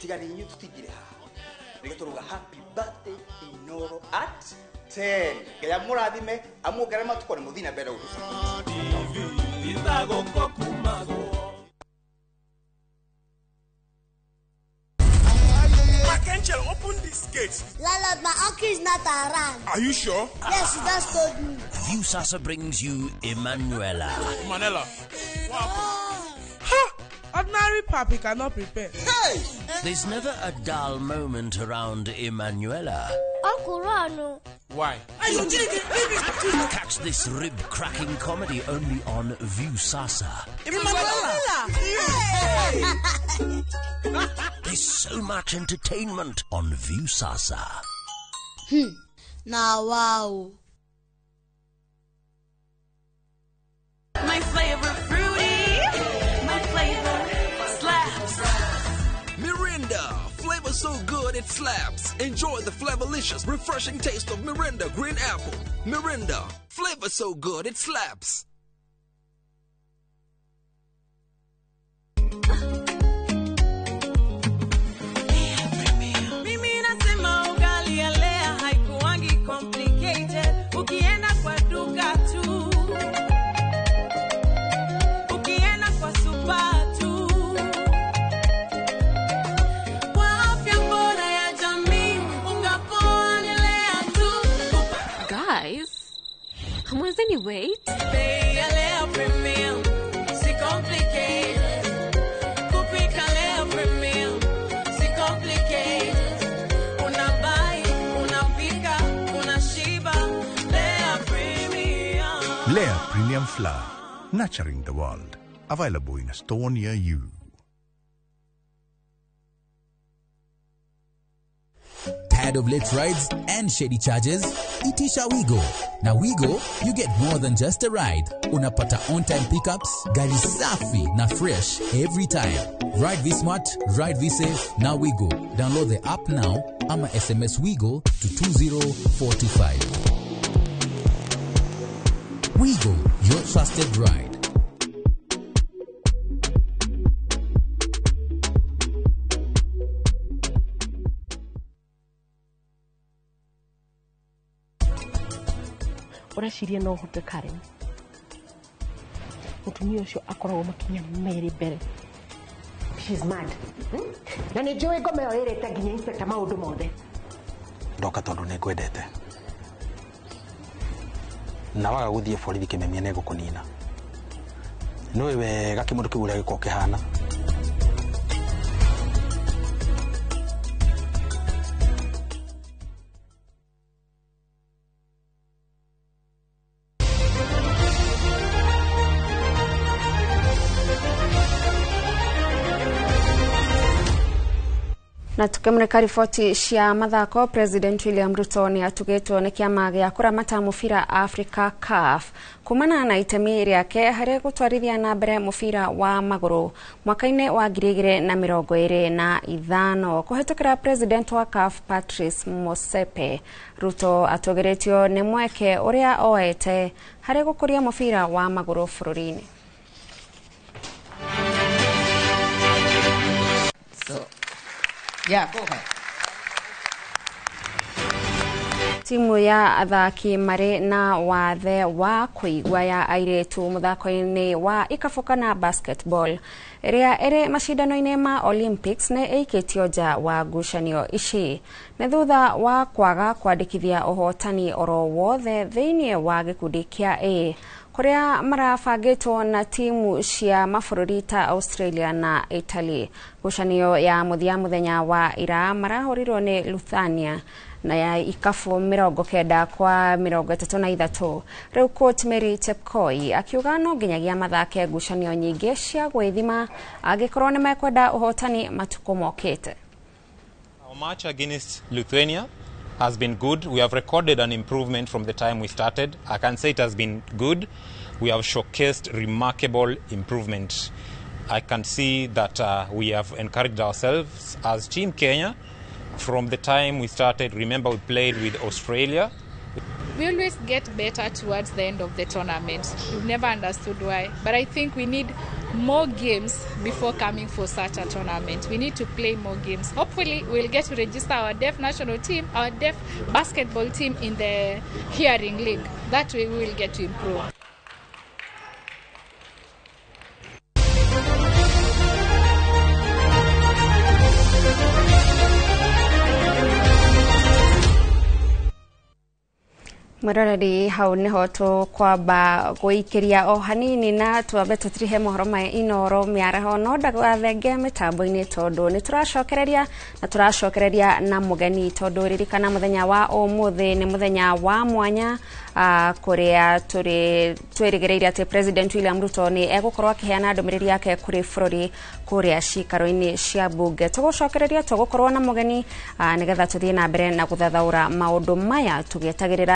[SPEAKER 15] Tiga nĩ inyuĩ tũtingĩrĩ haha. Nĩkĩo tũrauga happy birthday Inooro at 10. Ngai amũrathime, amuongerere matukũ na mũthiĩ na mbere na gũtũ support.
[SPEAKER 6] Angel, open this gate.
[SPEAKER 16] Lala, my uncle is not around.
[SPEAKER 6] Are you sure?
[SPEAKER 16] Yes, he just told me.
[SPEAKER 17] Viusasa brings you Emanuela.
[SPEAKER 6] Emanuela. What?
[SPEAKER 18] Ha! Ordinary papi cannot prepare.
[SPEAKER 6] Hey!
[SPEAKER 17] There's never a dull moment around Emanuela.
[SPEAKER 16] Uncle Rano.
[SPEAKER 6] Why?
[SPEAKER 17] Catch this rib-cracking comedy only on Viusasa.
[SPEAKER 18] Emanuela! Yeah.
[SPEAKER 17] There's so much entertainment on Viusasa.
[SPEAKER 16] Now wow.
[SPEAKER 2] My flavor fruity, my flavor slaps.
[SPEAKER 4] Mirinda, flavor so good it slaps. Enjoy the flavorlicious, refreshing taste of Mirinda Green Apple. Mirinda, flavor so good it slaps.
[SPEAKER 2] Mimi nasema ugali ya Lea haikuangi complicated. Ukienda kwa duka tu, ukienda kwa super tu. Kwa afya bora ya jamii, unga poa ni Lea tu.
[SPEAKER 1] Guys, hamwezeni wait?
[SPEAKER 2] Bei ya Lea Premium, si complicated. Kupika Lea Premium, si complicated. Unabuy, unapika, unashiba. Lea Premium.
[SPEAKER 5] Lea Premium Flour, nurturing the world. Available in a store near you.
[SPEAKER 19] Tired of late rides and shady charges? Itisha Wigo. Now Wigo, you get more than just a ride. Unapata on-time pickups, gari safi na fresh every time. Ride V Smart, ride V Safe, now Wigo. Download the app now ama SMS Wigo to 20425. Wigo, your trusted ride.
[SPEAKER 20] Ũreciria no ũhote Karen mũtumia ũcio akoragwo makinya merĩ mbere.
[SPEAKER 13] She's mad. Na nĩ njũĩ ngoma ĩyo ĩrĩte nginya inspector maũndũ mothe.
[SPEAKER 21] Ndoka tondũ nĩ ngwendete na waga gũthiĩ borithi kĩmemia nĩ ngũkũnina. Nĩũĩ wega kĩmũndũ kĩu ũrĩa gĩkoragwo kĩhana.
[SPEAKER 1] Na tukimulika riboti cia mathako, President William Ruto ni atugitwo ni kiama gia kuramata mubira Africa CAF kumana na itemi riake hari gutwarithia na mbere mubira wa maguru mwaka-ini wa 2025 kuhitukira President wa CAF Patrice Motsepe. Ruto atugiritio ni mweke uria oete hari gukuria mubira wa maguru bururi-ini.
[SPEAKER 22] So yeah, go ahead.
[SPEAKER 1] Timu ya athaki marĩ na wathe wa kũigua ya airĩtu mũthako-inĩ wa ikabu kana basketball ĩrĩa ĩrĩ macindano-inĩ ma Olympics nĩ ĩikĩtio nja wa ngucanio ici nĩ thutha wa kwaga kwandĩkithia ũhotani oro wothe thĩinĩ wa gĩkundi kĩa A kũrĩa marabangĩtwo na timu cia mabũrũri ta Australia na Italy. Ngucanio ya mũthia mũthenya wa ira marahũrirwo nĩ Lithuania na ya ikabu 90 kwa 33. Rĩu coach Mary Chepkoi akiuga no nginyagia mathake ngucanio nyingĩ cia gwĩthima angĩkorwo nĩ mekwenda ũhotani matukũ mokĩte.
[SPEAKER 23] Our match against Lithuania has been good. We have recorded an improvement from the time we started. I can say it has been good. We have showcased remarkable improvement. I can see that we have encouraged ourselves as Team Kenya from the time we started. Remember, we played with Australia.
[SPEAKER 25] We always get better towards the end of the tournament. We've never understood why. But I think we need more games before coming for such a tournament. We need to play more games. Hopefully, we'll get to register our deaf national team, our deaf basketball team in the hearing league. That way we will get to improve.
[SPEAKER 1] Mwiroreri, hau niho tukwamba guikiria o hanini na twambe tutirihe mohoro maya Inoro miaraho, no ndagathenge mitambo-ini tondu ni turacokereria na turacokereria na mugeni, tondu ririkana muthenya wa umuthi ni muthenya wa mwanya, kuria turi twirigireire ati President William Ruto ni egukorwo akiheana ndumiriri yake kuri bururi kuria cikaro-ini cia bunge. Tugucokereria tugukorwo na mugeni, nigetha tuthie na mbere na guthathaura maundu maya tugietagirira.